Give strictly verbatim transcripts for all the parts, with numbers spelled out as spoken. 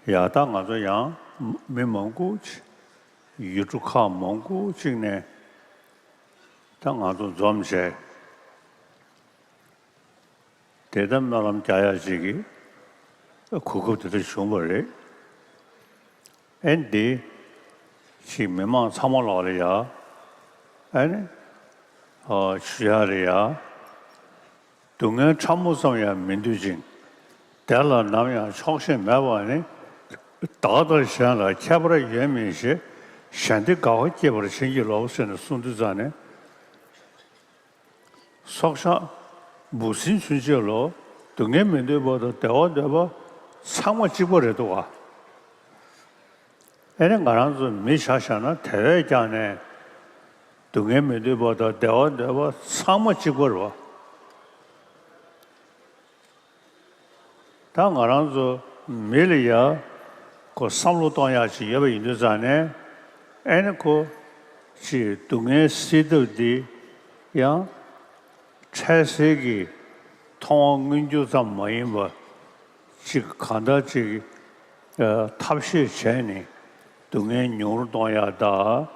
ཡ་ད་ང་ཚོ་ཡང་མི་མང་པོ་ཅིག་ཡུལ་གྲུ་ཁག་མང་པོ་ཅིག་ནས་ད་ང་ཚོ་འཛོམས་བྱས། དེ་ལྟར་སྨོན་ལམ་རྒྱག་ཡ་ཅིག་གི་གོ་སྐབས་དེ་འདྲ་བྱུང་བ་རེད། ཨེ་འདི་ཅིག་མི་མང་ཚང་མ་ལོག་ལ་ཡ་ཨེ་ནི་ཨ་ཞུ་ཡ་རེད་ཡ། སྡུག་བསྔལ་ཕྲ་མོ་ཙམ་ཡང་མི་འདོད་ཅིང་། དེ་ལ་ནམ་ཡང་ཆོག་ཤེས་མེད་པ་ནི། བདག་དང་གཞན་ལ་ཁྱད་པར་ཡོད་མིན་ཞེས། གཞན་སྡེ་དགའ་བ་སྐྱེད་པར་བྱིན་གྱིས་རློབས་ཟེར་ནས་གསུངས་དུས་ཙང་ནས། སྲོག་ཆགས་འབུ་སྲིན་ཚུན་ཆད་ལོ། སྡུག་བསྔལ་མི་འདོད་པ་དང་བདེ་བ་འདོད་པ་ཚང་མ་གཅིག་པ་རེད་འདུག་ག། ཨེ་ནི་ང་རང་ཚོ་མི་ཆ་བཞག་ན་དེ་བས་ཀྱང་ནས་སྡུག་བསྔལ་མི་འདོད་པ་དང་བདེ་བ་འདོད་པ་ཚང་མ་གཅིག་པ་རེད་བ། ད་ང་རང་ཚོ་མི་ལ་ཡ་ཁོ་བསམ་བློ་གཏོང་ཡག་ཅིག་ཡོད་པ་ཡིན་དུས་ཙང་ནས། ཨེ་ནི་ཁོ་ཅིག་སྡུག་བསྔལ་སེལ་ཐབས་འདི་ཡང་འཕྲལ་སེལ་གྱི་མཐོང་བ་མངོན་གྱུར་ཙམ་མ་ཡིན་པ་ཅིག་གང་ལྟར་ཅིག་ཨ་ཐབས་ཤེས་བྱས་ནས་སྡུག་བསྔལ་ཉུང་རུ་གཏོང་ཡག་དང་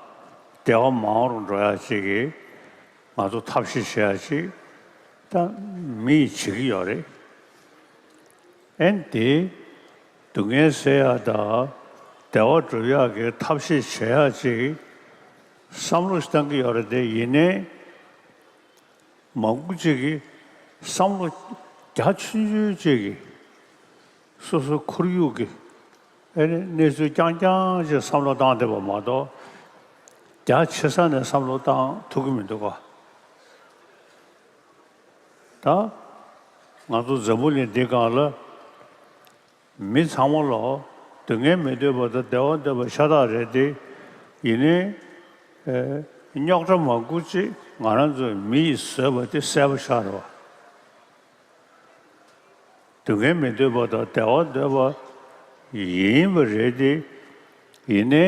བདེ་བ་མང་རུ་འགྲོ་ཡག་ཅིག་གི་ང་ཚོ་ཐབས་ཤེས་བྱེད་ཡ་ཅིག་ད་མི་ཡིས་བྱེད་ཀྱི་ཡོད་རེད། ཨེ་ནི་དེ་སྡུག་བསྔལ་སེལ་ཡ་དང་བདེ་བ་སྒྲུབ་ཡ་གི་ཐབས་ཤེས་བྱེད་ཡ་ཅིག་བསམ་བློ་ཞིག་བཏང་གི་ཡོད་རེད་དེ། ཡིན་ནའི་མང་པོ་ཅིག་གིས་བསམ་བློ་རྒྱ་ཆུང་ཆུང་ཅིག་གིས་སོ་སོའི་ཁོར་ཡུག་གི་ཨེ་ནི་གནས་ཚུལ་རྐྱང་རྐྱང་ཅིག་བསམ་བློ་བཏང་བསྡད་པ་མ་གཏོགས། རྒྱ་ཆེ་ས་ནས་བསམ་བློ་བཏང་ཐུབ་ཀྱི་མི་འདུག་ག། ད་ང་ཚོ་འཛམ་བུ་གླིང་འདི་སྒང་ལ་མི་ཚང་མ་ལོ་སྡུག་བསྔལ་མི་འདོད་པ་དང་བདེ་བ་འདོད་པ་ཤ་སྟག་རེད་དེ། ཡིན་ནའི་ཨེ་རྙོག་དྲ་མང་པོ་ཅིག་ང་རང་ཚོ་མི་ཡིས་བཟོས་པ་དེ་གསལ་པོ་ཤར་བ། སྡུག་བསྔལ་མི་འདོད་པ་དང་བདེ་བ་འདོད་པ་ཡིན་པ་རེད་དེ། ཡིན་ནའི་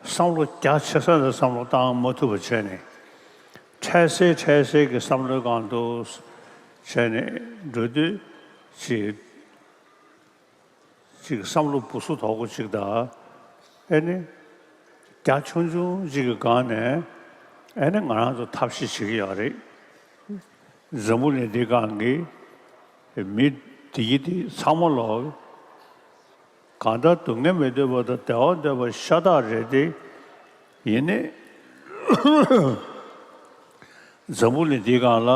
བསམ་བློ་རྒྱ་ཆེ་ས་ནས་བསམ་བློ་བཏང་མ་ཐུབ་པ་བྱས་ནས། འཕྲལ་སེལ་འཕྲལ་སེལ་གྱི་བསམ་བློའི་སྒང་དུ་བྱས་ནས་འགྲོ་དུས་ཅིག་ཅིག་བསམ་བློ་སྦུ་སུ་དོག་པོ་ཅིག་དང་། ཨེ་ནི་རྒྱ་ཆུང་ཆུང་ཅིག་གི་སྒང་ནས་ཨེ་ནི་ང་རང་ཚོ་ཐབས་ཤེས་བྱེད་ཀྱི་ཡོད་རེད། འཛམ་བུ་གླིང་འདིའི་སྒང་གི་མི་དེ་ཡི་དེ་ཚང་མ་ལོ་གང་ལྟར་སྡུག་བསྔལ་མི་འདོད་པ་དང་བདེ་བ་འདོད་པ་ཤ་སྟག་རེད་དེ། ཡིན་ནའི་འཛམ་བུ་གླིང་འདིའི་སྒང་ལ་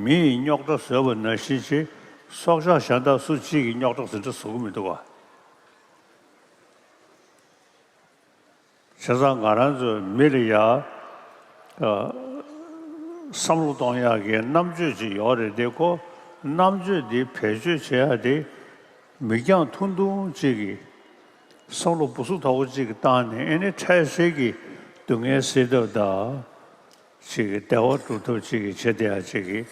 མི་ཡིས་རྙོག་དྲ་བཟོས་པ་ནང་བཞིན་ཅིག་སྲོག་ཆགས་གཞན་དག་སུ་གཅིག་གིས་རྙོག་དྲ་ཟིན་བྲིས་བཟོ་གི་མི་འདུག་ག། བྱས་ཙང་ང་རང་ཚོའི་མི་ལ་ཡ་ཨ་བསམ་བློ་གཏོང་ཡག་གི་རྣམ་དཔྱོད་ཅིག་ཡོད་རེད་དེ། ཁོ་རྣམ་དཔྱོད་འདི་བེད་སྤྱོད་བྱེད་ཡག་དེ་མིག་རྒྱང་ཐུང་ཐུང་ཅིག་གིས་བསམ་བློ་སྦུ་སུ་དོག་པོ་ཅིག་གིས་བཏང་ནས། ཨེ་ནི་འཕྲལ་སེལ་གྱི་སྡུག་བསྔལ་སེལ་ཐབས་དང་ཅིག་གི་བདེ་བ་སྒྲུབ་ཐབས་ཅིག་གིས་བྱེད་བསྡད་ཡག་ཅིག་གིས།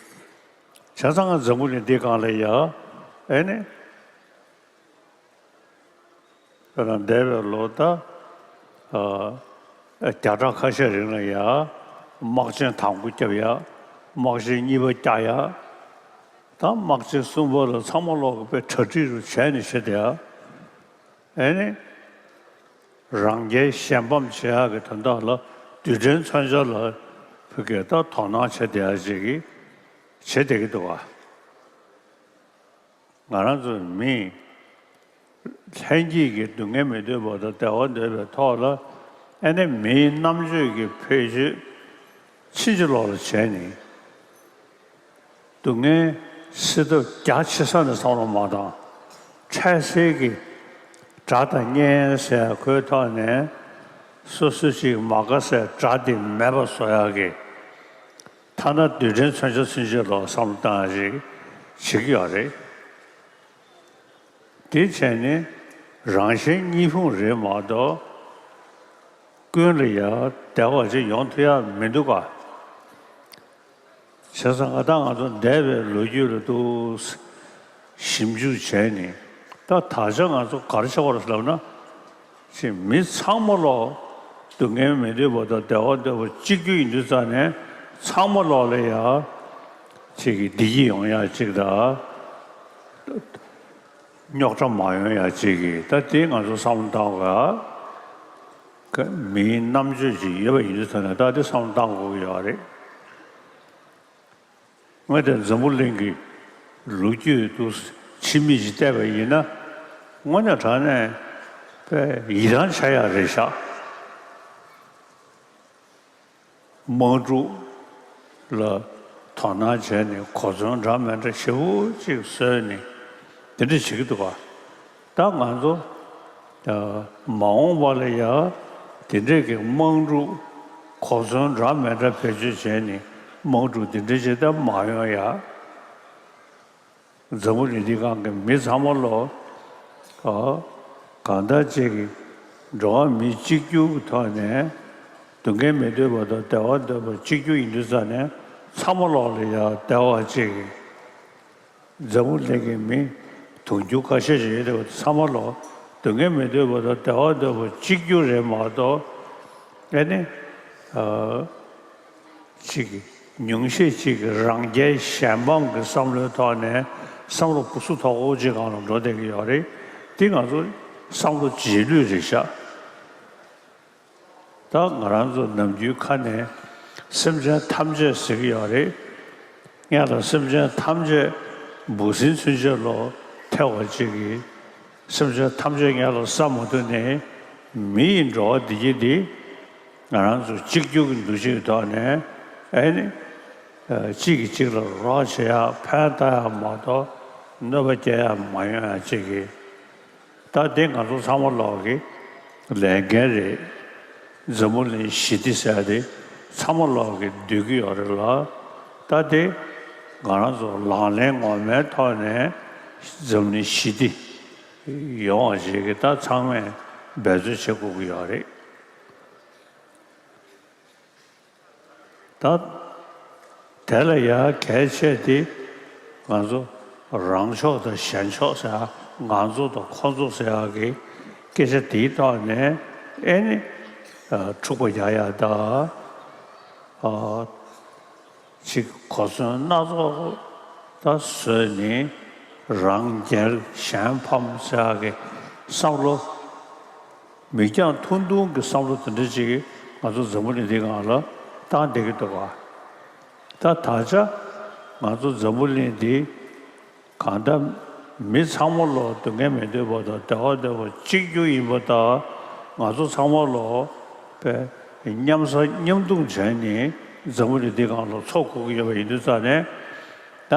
བྱས་ཙང་ང་འཛམ་བུ་གླིང་འདིའི་སྒང་ལ་ཡ་ཨེ་ནི། དཔེར་ན་འདས་པའི་ལོ་ད་ཨ་བརྒྱ་ཕྲག་ཁ་ཤས་རིང་ལ་ཡ་དམག་ཆེན་དང་པོ་བརྒྱབ་ཡ། དམག་ཆེན་གཉིས་པ་བརྒྱབ་ཡ། ད་དམག་ཆེན་གསུམ་པ་ལ་ཚང་མ་ལོག་གི་དཔེ་གྲ་སྒྲིག་རུ་བྱས་ནས་བྱེད་བསྡད་ཡ། ཨེ་ནི་རང་རྒྱལ་གཞན་ཕམ་བྱེད་ཡག་གི་དོན་དག་ལ་རྡུལ་ཕྲན་མཚོན་ཆ་ལ་ཕ་གིར་ད་དོ་སྣང་བྱེད་བསྡད་ཡ་ཅིག་གིས་བྱེད་བསྡད་ཀྱི་འདུག་ག། ང་རང་ཚོ་མི་ལྷན་སྐྱེས་ཀྱི་སྡུག་བསྔལ་མི་འདོད་པ་དང་བདེ་བ་འདོད་པའི་ཐོག་ལ། ཨེ་ནི་མིའི་རྣམ་དཔྱོད་ཀྱི་བེད་སྤྱོད་ཕྱིན་ཅི་ལོག་ལ་བྱས་ནས། སྡུག་བསྔལ་སེལ་ཐབས་རྒྱ་ཆེ་ས་ནས་བསམ་བློ་མ་བཏང་། འཕྲལ་སེལ་གྱི་དགྲ་དང་གཉེན་ཟེར་ཁོའི་ཐོག་ནས་སོ་སོ་ཅིག་མ་དགའ་སའི་དགྲ་དེ་མེད་པ་བཟོ་ཡག་གི། ཐ་ན་རྡུལ་ཕྲན་མཚོན་ཆ་ཚུན་ཆད་ལ་བསམ་བློ་བཏང་ཡག་ཅིག་བྱེད་ཀྱི་ཡོད་རེད། དེ་བྱས་ནས་རང་གཞན་གཉིས་ཕུང་རེད་མ་གཏོགས། ཀུན་ལ་ཡང་བདེ་བ་ཅིག་ཡོང་ཐུབ་ཡག་མི་འདུག་ག། བྱས་ཙང་ང་དང་ང་ཚོ་འདས་པའི་ལོ་རྒྱུས་ལ་ཏོག་ཙམ་ཞིབ་འཇུག་བྱས་ནས། ད་ད་ཆ་ང་ཚོ་ག་རེ་བྱེད་དགོས་རེད་ལབ་ན། ཅིག་མི་ཚང་མ་ལོ་སྡུག་བསྔལ་མི་འདོད་པ་དང་བདེ་བ་འདོད་པ་གཅིག་གྱུར་ཡིན་དུས་ཙང་ནས། ཚང་མ་ལོག་ལ་ཡ་ཅིག་གི་བདེ་སྐྱིད་ཡོང་ཡག་ཅིག་དང་། རྙོག་དྲ་མ་ཡོང་ཡ་ཅིག་གིས་ད་དེ་ང་ཚོ་བསམ་བློ་བཏང་དགོས། མིའི་རྣམ་དཔྱོད་ཅིག་ཡོད་པ་ཡིན་དུས་ད་ནས་ད་དེ་བསམ་བློ་བཏང་དགོས་ཀྱི་ཡོད་རེད། ངས་དེ་འཛམ་བུ་གླིང་གི་ལོ་རྒྱུས་དུ་ཕྱི་མིག་ཅིག་བལྟས་པ་ཡིན་ན། དངོས་གནས་དྲང་གནས་དཔེ་ཡི་རང་ཆགས་ཡ་རེད་ཤག་དམག་འཁྲུག་ལ་དོ་སྣང་བྱས་ནས་གོ་མཚོན་འདྲ་མི་འདྲ་ཞེ་པོ་ཅིག་བཟོས་ནས་དེ་འདྲ་བྱེད་ཀྱི་འདུག་ག་ད་ང་ཚོ་ཨ་མ་འོངས་པ་ལ་ཡ་དེ་འདྲས་ཀྱི་དམག་འཁྲུག་གོ་མཚོན་འདྲ་མི་འདྲ་བེད་སྤྱོད་བྱས་ནས་དམག་འཁྲུག་དེ་འདྲས་བྱེད་ཐབས་མ་ཡོང་ཡ། འཛམ་བུ་གླིང་འདི་སྒང་གི་མི་ཚང་མ་ལོ། ཨ། གང་ལྟར་ཅིག་གི་འགྲོ་བ་མི་གཅིག་གྱུར་གྱི་ཐོག་ནས་སྡུག་བསྔལ་མི་འདོད་པ་དང་བདེ་བ་འདོད་པ་གཅིག་གྱུར་ཡིན་དུས་ཙང་ནས་ཚང་མ་ལོག་ལ་ཡ་བདེ་བ་ཅིག་གི་འཛམ་བུ་གླིང་གི་མི་དུང་ཕྱུར་ཁ་ཤས་ཤིག་ཡོད་དེ་ཚང་མ་ལོག་སྡུག་བསྔལ་མི་འདོད་པ་དང་བདེ་བ་འདོད་པ་གཅིག་གྱུར་རེད་མ་གཏོགས་ཨེ་ནི། ཨ། ཅིག་གི་ཉུང་ཤས་ཅིག་གི་རང་རྒྱལ་གཞན་ཕམ་གྱི་བསམ་བློའི་ཐོག་ནས་བསམ་བློ་སྦུ་སུ་དོག་པོ་ཅིག་སྒང་ལ་འགྲོ་བསྡད་ཀྱི་ཡོད་རེད། འདི་ང་ཚོ་བསམ་བློ་རྗེས་ལུས་རེད་ཤག་ད་ང་རང་ཚོ་ནམ་རྒྱུན་ཁ་ནས་སེམས་ཅན་ཐམས་ཅད་ཟེར་གྱི་ཡོད་རེད། སྔོན་ལ་སེམས་ཅན་ཐམས་ཅད་འབུ་སྲིན་ཚུན་ཆད་ལོ་ཐེ་བ་ཅིག་གིས་སེམས་ཅན་ཐམས་ཅད་སྔོན་ལ་བསམ་མ་ཐུབ་ནས་མི་ཡི་འགྲོ་བ་འདི་གྱིས་འདི། ང་རང་ཚོ་གཅིག་གྱུར་གྱི་འདུ་ཤེས་ཐོག་ནས་ཨེ་ནི། གཅིག་གིས་གཅིག་ལ་རོགས་བྱེད་ཡག་ཕན་བཏགས་ཡག་མ་གཏོགས་གནོད་པ་སྐྱེལ་ཡག་མ་ཡོང་ཡག་ཅིག་གི། ད་དེ་ང་ཚོ་ཚང་མ་ལོག་གི་ལས་འགན་རེད། འཛམ་བུ་གླིང་ཞི་བདེ་ཟེར་ཡག་དེ་ཚང་མ་ལོག་གི་འདོད་ཀྱི་ཡོད་རེད་ལ། ད་དེ་ང་རང་ཚོ་ལག་ལེན་ངོ་མའི་ཐོག་ནས་འཛམ་གླིང་ཞི་བདེ་ཡོང་བ་ཞིག་གི་ད་ཚང་མས་འབད་རྩོལ་བྱེད་དགོས་ཀྱི་ཡོད་རེད། ད་དེ་ལ་ཡང་གལ་ཆེ་དེ་ང་ཚོ་རང་ཕྱོགས་དང་གཞན་ཕྱོགས་ཟེར་ཡག་ང་ཚོ་དང་ཁོ་ཚོ་ཟེར་ཡག་གི་སྐད་ཆ་དེའི་ཐོག་ནས་ཨེ་ནི་འཁྲུག་པ་རྒྱག་ཡག་ད། ཅིག་གོ་མཚོན་སྣ་ཚོགས་ད་བཟོས་ནས་རང་རྒྱལ་གཞན་ཕམ་ཟེར་ཡག་གི་བསམ་བློ། མིག་རྒྱང་ཐུང་ཐུང་གི་བསམ་བློ་དེ་འདྲ་ཅིག་ང་ཚོ་འཛམ་བུ་གླིང་འདིའི་སྒང་ལ་བཏང་བསྡད་ཀྱི་འདུག་ག་ད་ད་ཆ་ང་ཚོ་འཛམ་བུ་གླིང་འདི་གང་ལྟར་མི་ཚང་མ་ལོ་སྡུག་བསྔལ་མི་འདོད་པ་དང་བདེ་བ་འདོད་པ་གཅིག་གྱུར་ཡིན་པ་དང་། ང་ཚོ་ཚང་མ་ལོ་དཔེ་མཉམ་ཟ་མཉམ་འཐུང་བྱས་ནས་འཛམ་བུ་གླིང་འདིའི་སྒང་ལ་འཚོ་དགོས་ཀྱི་ཡོད་པ་ཡིན་དུས་ཙང་ནས། ད་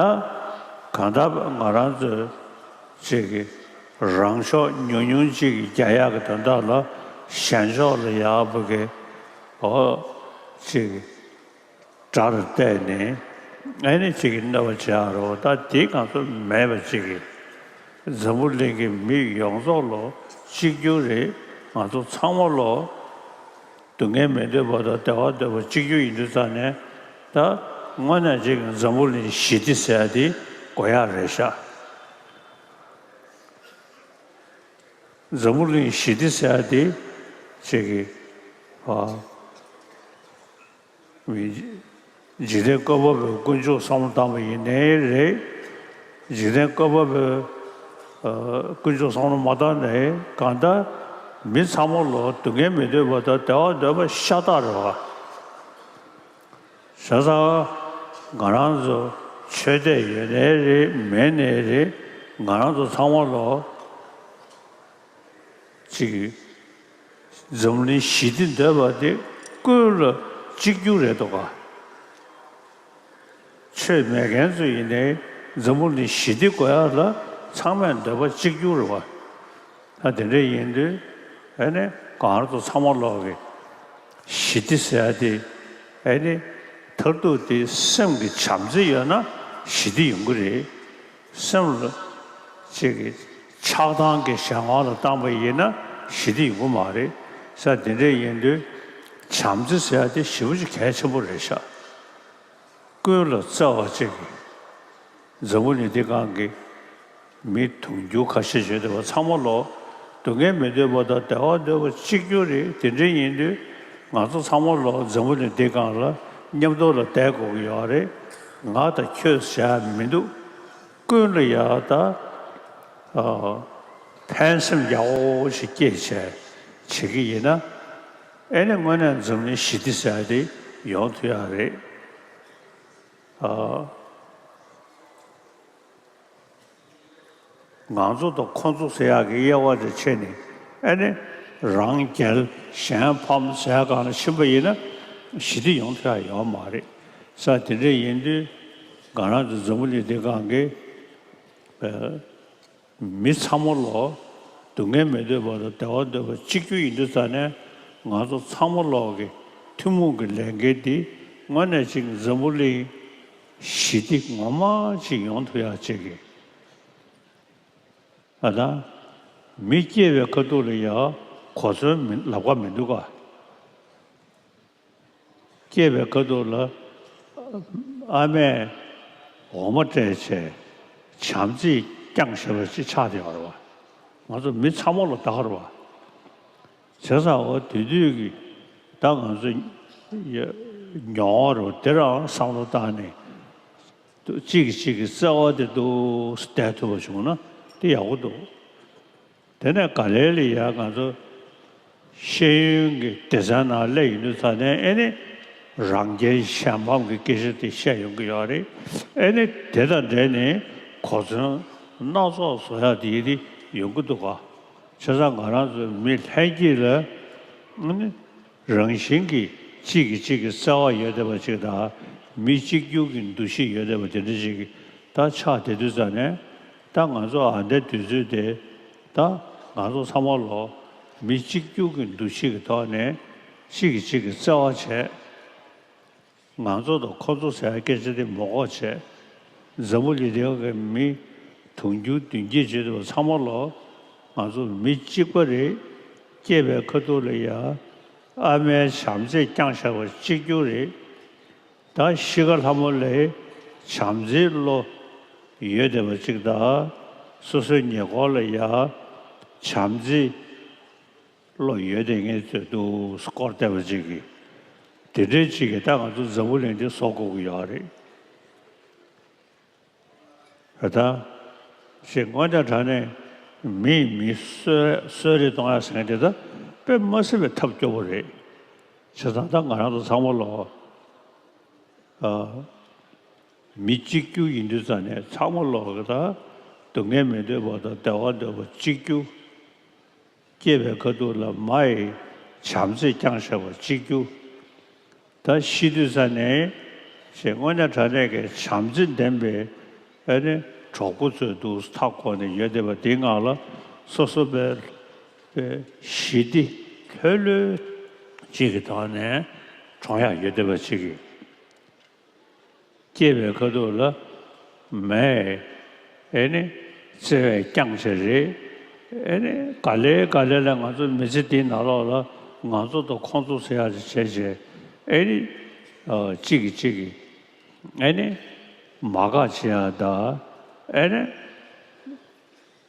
གང་ལྟར་ང་རང་ཚོས་ཅིག་གི་རང་ཕྱོགས་ཉུང་ཉུང་ཅིག་གི་རྒྱག་ཡག་གི་དོན་དག་ལ་གཞན་ཕྱོགས་ལ་ཡག་པོ་གི་འོ་ཅིག་གི་དགྲ་རུ་བལྟས་ནས་ཨེ་ནི་ཅིག་གི་གནོད་པ་བྱེད་ཡག་རོ། ད་དེ་གང་ཚོད་མེད་པ་ཅིག་གི་འཛམ་བུ་གླིང་གི་མི་ཡོངས་རྫོགས་ལོ་གཅིག་གྱུར་རེད། ང་ཚོ་ཚང་མ་ལོ་སྡུག་བསྔལ་མི་འདོད་པ་དང་བདེ་བ་འདོད་པ་གཅིག་གྱུར་ཡིན་དུས་ཙང་ནས། ད་དངོས་གནས་ཅིག་འཛམ་བུ་གླིང་ཞི་བདེ་ཟེར་ཡག་དེ་དགོས་ཡག་རེད་ཤག་འཛམ་བུ་གླིང་ཞི་བདེ་ཟེར་ཡག་དེ་ཅིག་གི་ཨ། འཇིག་རྟེན་བཀོད་པ་པོའི་དཀོན་མཆོག་བསམ་བློ་བཏང་བ་ཡིན་ནའི་རེད། འཇིག་རྟེན་བཀོད་པ་པོའི་ཨ་དཀོན་མཆོག་བསམ་བློ་མ་བཏང་ནའི་གང་ལྟར་མི་ཚང་མ་ལོ་སྡུག་བསྔལ་མི་འདོད་པ་དང་བདེ་བ་འདོད་པ་ཤ་སྟག་རེད་བ། བྱས་ཙང་ང་རང་ཚོ་ཆོས་དད་ཡོད་ནའི་རེད་མེད་ནའི་རེད། ང་རང་ཚོ་ཚང་མ་ལོ་ཅིག་འཛམ་གླིང་ཞི་བདེ་འདོད་པ་དེ་ཀུན་ལ་གཅིག་གྱུར་རེད་འདུག་ག་ཆོས་མེད་མཁན་ཚོ་ཡིན་ནའི་འཛམ་བུ་གླིང་ཞི་བདེ་དགོས་ཡག་ལ་ཚང་མས་འདོད་པ་གཅིག་གྱུར་རེད་བ། ད་དེ་འདྲ་ཡིན་དུས་ཨ་ནི་གང་ལྟར་ཚང་མ་ལོག་གི་ཞི་བདེ་ཟེར་ཡག་དེ་ཨ་ནི་མཐར་ཐུག་དེ་སེམས་ཀྱི་བྱམས་བརྩེ་ཡོད་ན་ཞི་བདེ་ཡོང་གི་རེད། སེམས་ལ་ཅིག་གི་ཆགས་སྡང་གི་གཞན་དབང་ལ་བཏང་པ་ཡིན་ན་ཞི་བདེ་ཡོང་གི་མ་རེད། ས་དེ་འདྲ་ཡིན་དུས་བྱམས་བརྩེ་ཟེར་ཡག་དེ་ཞེ་པོ་ཅིག་གལ་ཆེན་པོ་རེད་ཤག་ཀུན་ལ་བརྩེ་བ་ཅིག་གི་འཛམ་བུ་གླིང་འདི་སྒང་གི་མི་དུང་ཕྱུར་ཁ་ཤས་བྱས་བསྡད་པ་ཚང་མ་ལོ་སྡུག་བསྔལ་མི་འདོད་པ་དང་བདེ་བ་འདོད་པ་གཅིག་གྱུར་རེད། དེ་འདྲ་ཡིན་དུས་ང་ཚོ་ཚང་མ་ལོ་འཛམ་བུ་གླིང་འདི་སྒང་ལ་མཉམ་དུ་ལ་བསྡད་དགོས་ཀྱི་ཡོད་རེད། ང་དང་ཁྱོད་ཟེར་ཡག་མི་འདུག་ཀུན་ལ་ཡག་ད་ ཨ། ཕན་སེམས་ཡག་པོ་ཞིག་སྐྱེས་བྱས་བྱེད་ཀྱི་ཡིན་ན། ཨེ་ནི་དངོས་གནས་འཛམ་གླིང་ཞི་བདེ་ཟེར་ཡ་དེ་ཡོང་ཐུབ་ཡ་རེད། ཨ། ང་ཚོ་དང་ཁོ་ཚོ་ཟེར་ཡག་གི་དབྱེ་བ་དེ་ཕྱེ་ནས། ཨེ་ནི་རང་རྒྱལ་གཞན་ཕམ་ཟེར་ཡག་སྒང་ལ་ཕྱིན་པ་ཡིན་ན་ཞི་བདེ་ཡོང་ཐུབ་ཡ་ཡོད་མ་རེད། ས་དེ་འདྲ་ཡིན་དུས་ང་རང་ཚོ་འཛམ་བུ་གླིང་འདི་སྒང་གི་ཨ། མི་ཚང་མ་ལོ། སྡུག་བསྔལ་མི་འདོད་པ་དང་བདེ་བ་འདོད་པ་གཅིག་གྱུར་ཡིན་དུས་ཙང་ནས། ང་ཚོ་ཚང་མ་ལོག་གི་ཐུན་མོང་གི་ལས་འགན་འདི་དངོས་གནས་ཅིག་འཛམ་བུ་གླིང་ཞི་བདེ་ངོ་མ་ཅིག་ཡོང་ཐུབ་ཡག་ཅིག་གི། ཨ་ད། མི་སྐྱེས་པའི་ཁ་ཐུག་ལ་ཡ་གོ་མཚོན་མི་ལབ་ཀ་མི་འདུག་ག། སྐྱེས་པའི་ཁ་ཐུག་ལ་ཨ་མས་འོ་མ་སྤྲད་བྱས་བྱམས་བརྩེས་བསྐྱངས་བཞག་པ་ཅིག་ཆགས་བསྡད་ཡོད་རེད་བ། ང་ཚོ་མི་ཚང་མ་ལ་ད་ག་རེད་བ། བྱས་ཙང་འོ་དེ་དུས་ཀྱི་ད་ང་ཚོ་ཡ་མྱོང་བ་རེད་བ། དེ་རང་བསམ་བློ་བཏང་ནས་གཅིག་གིས་གཅིག་གི་བརྩེ་བ་དེ་འདུག་སེ་བསྡད་ཐུབ་པ་བྱུང་ན་དེ་ཡག་པོ་འདུག། དེ་ནས་ག་ལེ་ལ་ཡ་ང་ཚོ་ཤེས་ཡོན་གྱི་སྡེ་ཚན་ནང་སླེབས་ཡོང་དུས་ཙ་ནས། ཨེ་ནི་རང་རྒྱལ་གཞན་ཕམ་གྱི་སྐད་ཆ་དེ་བཤད་ཡོང་གི་ཡོད་རེད། ཨེ་ནི་དེ་དང་འབྲེལ་ནས་གོ་མཚོན་སྣ་ཚོགས་བཟོ་ཡག་དེ་དེ་ཡོང་གི་འདུག་ག། བྱས་ཙང་ང་རང་ཚོ་མི་ལྷན་སྐྱེས་ལ་ཨེ་ནི་རང་བཞིན་གྱིས་གཅིག་གིས་གཅིག་གི་བརྩེ་བ་ཡོད་བསྡད་པ་ཅིག་དང་། མི་གཅིག་གྱུར་གྱི་འདུ་ཤེས་ཡོད་བསྡད་པ་དེ་འདྲ་ཅིག་གི་ད་ཆགས་བསྡད་དུས་ཙ་ནས། ད་ང་ཚོ་ཨ་འདའི་དུས་ཚོད་དེ། ད་ང་ཚོ་ཚང་མ་ལོ་མི་གཅིག་གྱུར་གྱི་འདུ་ཤེས་ཀྱི་ཐོག་ནས་གཅིག་གིས་གཅིག་གི་བརྩེ་བ་བྱས། ང་ཚོ་དང་ཁོ་ཚོ་ཟེར་བའི་སྐད་ཆ་དེ་མ་གོ་བྱས། འཛམ་བུ་གླིང་འདིའི་མི་དུང་ཕྱུར་བདུན་བརྒྱད་བྱེད་དུས་ཚང་མ་ལོ་ང་ཚོ་མི་གཅིག་པ་རེད། སྐྱེས་པའི་ཁ་ཐུག་ལ་ཡ་ཨ་མའི་བྱམས་བརྩེས་བསྐྱངས་བཞག་པ་གཅིག་གྱུར་རེད། ད་ཤི་ཁ་ལྷ་མོ་ལ་བྱམས་བརྩེའི་བློ་ཡོད་བསྡད་པ་ཅིག་དང་། སོ་སོའི་ཉེ་འཁོར་ལ་ཡ་བྱམས་བརྩེའི་བློ་ཡོད་བསྡད་མཁན་ཚོས་འདུག་སྐོར་བསྡད་པ་ཅིག་གིས། དེ་འདྲའི་ཅིག་གིས་ད་ང་ཚོ་འཛམ་བུ་གླིང་འདི་བཟོ་དགོས་ཀྱི་ཡོད་རེད། ད་ལྟ་ཞེས་དངོས་གནས་དྲང་གནས་མིས་མི་གསོད་གསོད་རེས་གཏོང་ཡ་ཟེར་མཁན་དེ་ད་དཔེ་མ་སྲིད་པའི་ཐབས་སྐྱོ་པོ་རེད། བྱས་ཙང་ད་ང་རང་ཚོ་ཚང་མ་ལོ། ཨ། མི་གཅིག་གྱུར་ཡིན་དུས་ཙང་ནས་ཚང་མ་ལོག་གི་ད་སྡུག་བསྔལ་མི་འདོད་པ་དང་བདེ་བ་འདོད་པ་གཅིག་གྱུར། སྐྱེས་པའི་ཁ་ཐུག་ལ་མ་ཡི་བྱམས་བརྩེས་བསྐྱངས་བཞག་པ་གཅིག་གྱུར། ད་ཤི་དུས་ཙང་ནས་ཞེས་དངོས་གནས་དྲང་གནས་ཀྱི་བྱམས་བརྩེ་ལྡན་པའི་ཨ་ནི་གྲོགས་པོ་ཚོས་འདུག་མཐའ་བསྐོར་ནས་ཡོད་བསྡད་པ་དེའི་ངང་ལ་སོ་སོ་པའི་པའི་ཞི་བདེ་ལྷོད་ལྷོད་ཅིག་གི་ཐོག་ནས་གྲོངས་ཡག་ཡོད་བསྡད་པ་ཅིག་གིས། སྐྱེས་པའི་ཁ་ཐུག་ལ་མས་ཨེ་ནི་བརྩེ་བས་བསྐྱངས་བྱས་རེད། ཨེ་ནི་ག་ལེ་ག་ལེ་ལ་ང་ཚོ་མི་ཚེ་འདིའི་ནང་ལོགས་ལ་ང་ཚོ་དང་ཁོང་ཚོ་ཟེར་ཡག་ཅིག་བྱས་བྱས། ཨེ་ནི་ཨ་གཅིག་གིས་གཅིག་གི་ཨེ་ནི་མ་དགའ་བྱེད་ཡག་དང་། ཨེ་ནི།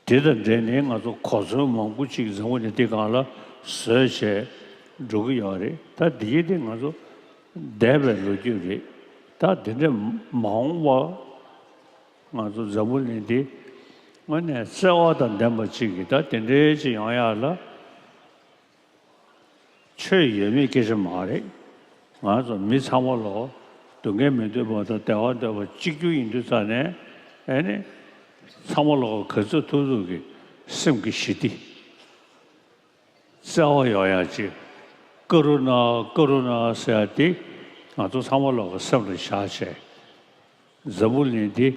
དེ་དང་འབྲེལ་ནས་ང་ཚོ་གོ་མཚོན་མང་པོ་ཅིག་འཛམ་བུ་གླིང་འདི་སྒང་ལ་བཟོས་བྱས་འགྲོ་གི་ཡོད་རེད། ད་འདི་ཡི་དེ་ང་ཚོ་འདས་པའི་ལོ་རྒྱུས་རེད། ད་འདི་འདྲ་མ་འོངས་པ་ང་ཚོ་འཛམ་བུ་གླིང་འདི་དངོས་གནས་བརྩེ་བ་དང་ལྡན་པ་ཅིག་གིས་ད་དེ་འདྲའི་ཅིག་ཡོང་ཡག་ལ། ཆོས་ཡོད་མེད་སྐད་ཆ་མ་རེད། ང་ཚོ་མི་ཚང་མ་ལོ་སྡུག་བསྔལ་མི་འདོད་པ་དང་བདེ་བ་འདོད་པ་གཅིག་གྱུར་ཡིན་དུས་ཙང་ནས། ཨེ་ནི་ཚང་མ་ལོ་ག་ཚོད་ཐུབ་ཐུབ་ཀྱིས་སེམས་ཀྱི་ཞི་བདེ་བརྩེ་བ་ཡོང་ཡག་ཅིག། ཀ་རུ་ཎ་ཀ་རུ་ཎ་ཟེར་ཡག་དེ་ང་ཚོ་ཚང་མ་ལོ་ག་སེམས་ལ་བཞག་བྱས། འཛམ་བུ་གླིང་འདི་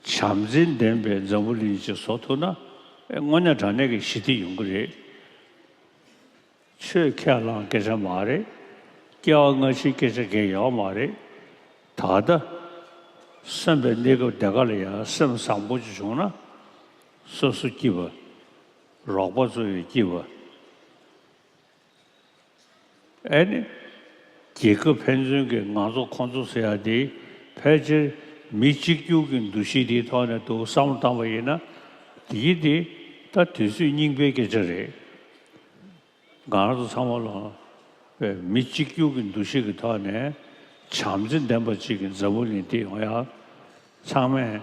བྱམས་བརྩེ་ལྡན་པའི་འཛམ་བུ་གླིང་ཅིག་བཟོ་ཐུབ་ན། ཨེ་དངོས་གནས་དྲང་གནས་ཀྱི་ཞི་བདེ་ཡོང་གི་རེད། ཆོས་ཁས་བླངས་སྐད་ཆ་མ་རེད། སྐྱེ་བ་སྔ་ཕྱིའི་སྐད་ཆ་གང་ཡང་ཡོད་མ་རེད། ད་ལྟ་གསོན་པའི་གནས་སྐབས་དེ་ག་ལ་ཡང་སེམས་བཟང་པོ་ཅིག་བྱུང་ན། སོ་སོ་སྐྱིད་པ། རོགས་པ་ཚོ་ཡང་སྐྱིད་པ། ཨེ་ནི། རྒྱལ་ཁབ་ཕན་ཚུན་གྱི་ང་ཚོ་ཁོང་ཚོ་ཟེར་ཡག་དེ་ཕལ་ཆེར་མི་གཅིག་གྱུར་གྱི་འདུ་ཤེས་དེའི་ཐོག་ནས་འདུག་བསམ་བློ་བཏང་བ་ཡིན་ན། དེའི་དེ་ད་དུས་ཚོད་རྙིང་པའི་སྐད་ཆ་རེད། ང་རང་ཚོ་ཚང་མ་ལོ་མི་གཅིག་གྱུར་གྱི་འདུ་ཤེས་ཀྱི་ཐོག་ནས་བྱམས་བརྩེ་ལྡན་པ་ཅིག་གི་འཛམ་བུ་གླིང་འདི་ཡོང་ཡག་ཚང་མས་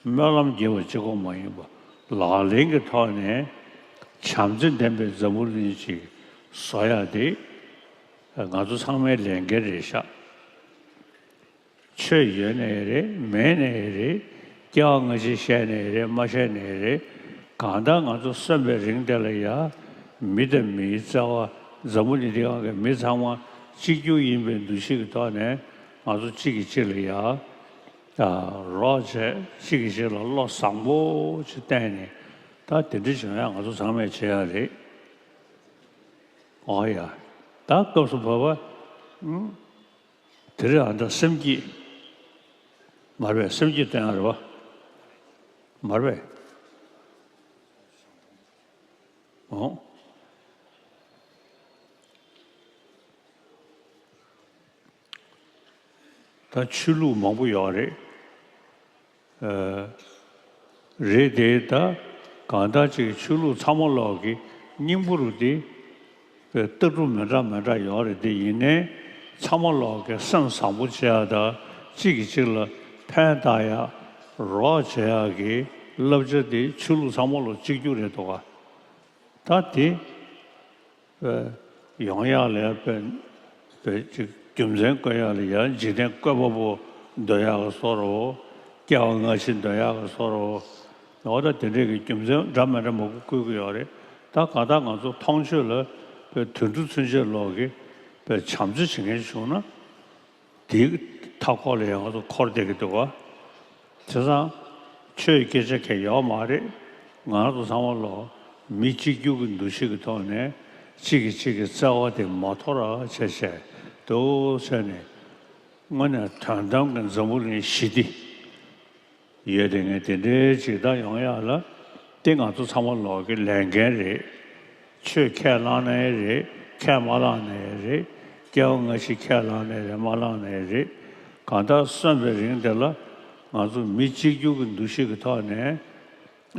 སྨོན་ལམ་རྒྱས་པ་གཅིག་པོ་མ་ཡིན་པ་ལག་ལེན་གྱི་ཐོག་ནས་བྱམས་བརྩེ་ལྡན་པའི་འཛམ་བུ་གླིང་ཅིག་བཟོ་ཡ་དེ་ང་ཚོ་ཚང་མའི་ལས་འགན་རེད་ཤག་ཆོས་ཡོད་ནའི་རེད། མེད་ནའི་རེད། སྐྱེ་བ་སྔ་ཕྱི་བཤད་ནའི་རེད། མ་བཤད་ནའི་རེད། གང་ལྟར་ང་ཚོ་གསོན་པའི་རིང་དེ་ལ་ཡ་མི་དང་མིའི་བརྩེ་བ། འཛམ་བུ་གླིང་འདི་སྒང་གི་མི་ཚང་མ་གཅིག་གྱུར་ཡིན་པའི་འདུ་ཤེས་ཀྱི་ཐོག་ནས་ང་ཚོ་གཅིག་གིས་གཅིག་ལ་ཡ་རོགས་བྱས། གཅིག་གིས་གཅིག་ལ་བློ་བཟང་པོ་ཅིག་བསྟན་ནས། ད་དེ་འདྲ་བྱུང་ཡ་ང་ཚོ་ཚང་མས་བྱེད་ཡ་རེད། ཨོ་ཡ། ད་སྐབས་སུ་བབ་པ། ཨུམ། དེ་རེད། ཨ། ད་སེམས་བསྐྱེད། མ་རེད་པས། སེམས་བསྐྱེད་བསྟན་ཡ་རེད་པ། མ་རེད་པས། ཨོ། ད་ཆོས་ལུགས་མང་པོ་ཡོད་རེད། ཨ། རེད་དེ། ད་གང་ལྟར་ཅིག་ཆོས་ལུགས་ཚང་མ་ལོག་གི་སྙིང་པོ་རུ་དེ་ལྟ་གྲུབ་མི་འདྲ་མི་འདྲ་ཡོད་རེད་དེ། ཡིན་ནའི་ཚང་མ་ལོག་གི་སེམས་བཟང་པོ་བྱེད་ཡ་དང་གཅིག་གིས་གཅིག་ལ་ཕན་བཏགས་ཡ་རོགས་བྱེད་ཡ་གི་བསླབ་བྱ་དེ་ཆོས་ལུགས་ཚང་མ་ལོག་གཅིག་གྱུར་རེད་འདུག་ག་ད་དེ་ཡོང་ཡག་ལ་ཡ་དཔེ་དཔེ་ཅིག་རྒྱུ་མཚན་བཀོད་ཡག་ལ་ཡ་འཇིག་རྟེན་བཀོད་པ་པོ་འདོད་ཡག་གི་བཟོ་འདྲ་བོ། སྐྱེ་བ་སྔ་ཕྱི་འདོད་ཡག་གི་བཟོ་འདྲ་བོ། འོ་ད་དེ་འདྲས་ཀྱི་རྒྱུ་མཚན་འདྲ་མི་འདྲ་མང་པོ་བཀོད་ཀྱི་ཡོད་རེད། ད་གང་ལྟར་ང་ཚོ་མཐོང་ཆོས་ལ་དཔེ་དུད་འགྲོ་ཚུན་ཆད་ལོག་གི་དཔེ་བྱམས་བརྩེ་བྱེད་མཁན་བྱུང་ན། དེའི་མཐའ་འཁོར་ལ་ཡང་ང་ཚོ་འཁོར་བསྡད་ཀྱི་འདུག་ག་བྱས་ཙང་ཆོས་སྐད་ཆ་གང་ཡང་ཡོད་མ་རེད། ང་རང་ཚོ་ཚང་མ་ལོག་མི་གཅིག་གྱུར་གྱི་འདུ་ཤེས་ཀྱི་ཐོག་ནས་གཅིག་གིས་གཅིག་གི་བརྩེ་བ་དེ་མ་དོར་བ་བྱས་བྱས་འདུག་བྱས་ནས། དངོས་གནས་དོན་དམ་གྱི་འཛམ་བུ་གླིང་ཞི་བདེ་ཡོད་དེ། ངས་དེ་འདྲའི་ཅིག་ད་ཡོང་ཡག་ལ་དེ་ང་ཚོ་ཚང་མ་ལོག་གི་ལས་འགན་རེད། ཆོས་ཁས་བླངས་ནའི་རེད། ཁས་མ་བླངས་ནའི་རེད། སྐྱེ་བ་སྔ་ཕྱི་ཁས་བླངས་ནའི་རེད། མ་བླངས་ནའི་རེད། གང་ལྟར་གསོན་པའི་རིང་དེ་ལ་ང་ཚོ་མི་གཅིག་གྱུར་གྱི་འདུ་ཤེས་ཀྱི་ཐོག་ནས།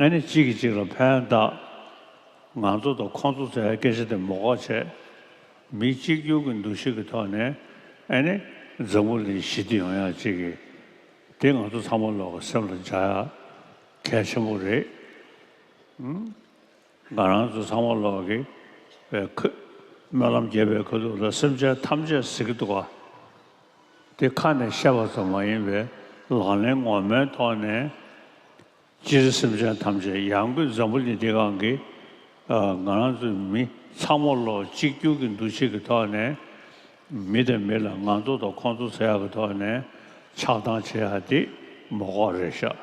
ཨ་ནི་གཅིག་གིས་གཅིག་ལ་ཕན་བཏགས། ང་ཚོ་དང་ཁོང་ཚོ་ཟེར་བའི་སྐད་ཆ་དེ་མ་དགོས་བྱས། མི་གཅིག་གྱུར་གྱི་འདུ་ཤེས་ཀྱི་ཐོག་ནས་ཨ་ནི་འཛམ་བུ་གླིང་ཞི་བདེ་ཡོང་ཡག་ཅིག་གི་དེ་ང་ཚོ་ཚང་མ་ལོག་གི་སེམས་ལ་འཇགས་ཡག་གལ་ཆེན་པོ་རེད། ཨང་། ང་རང་ཚོ་ཚང་མ་ལོག་གི་པའི་ཁ། སྨོན་ལམ་རྒྱས་པའི་ཁ་ཐུག་ལ་སེམས་ཅན་ཐམས་ཅད་ཟེར་གྱི་འདུག་ག་དེ་ཁ་ནས་བཤད་པ་ཙམ་མ་ཡིན་པའི་ལག་ལེན་ངོ་མའི་ཐོག་ནས། སྤྱིར་སེམས་ཅན་ཐམས་ཅད་ཡང་སྒོས་འཛམ་བུ་གླིང་འདི་སྒང་གི་ཨ། ང་རང་ཚོ་མི་ཚང་མ་ལོག་གཅིག་གྱུར་གྱི་འདུ་ཤེས་ཀྱི་ཐོག་ནས། མི་དང་མི་ལ་ང་ཚོ་དང་ཁོང་ཚོ་ཟེར་ཡག་གི་ཐོག་ནས་ཆགས་སྡང་བྱེད་ཡག་དེ་མ་དགོས་རེད་ཤག་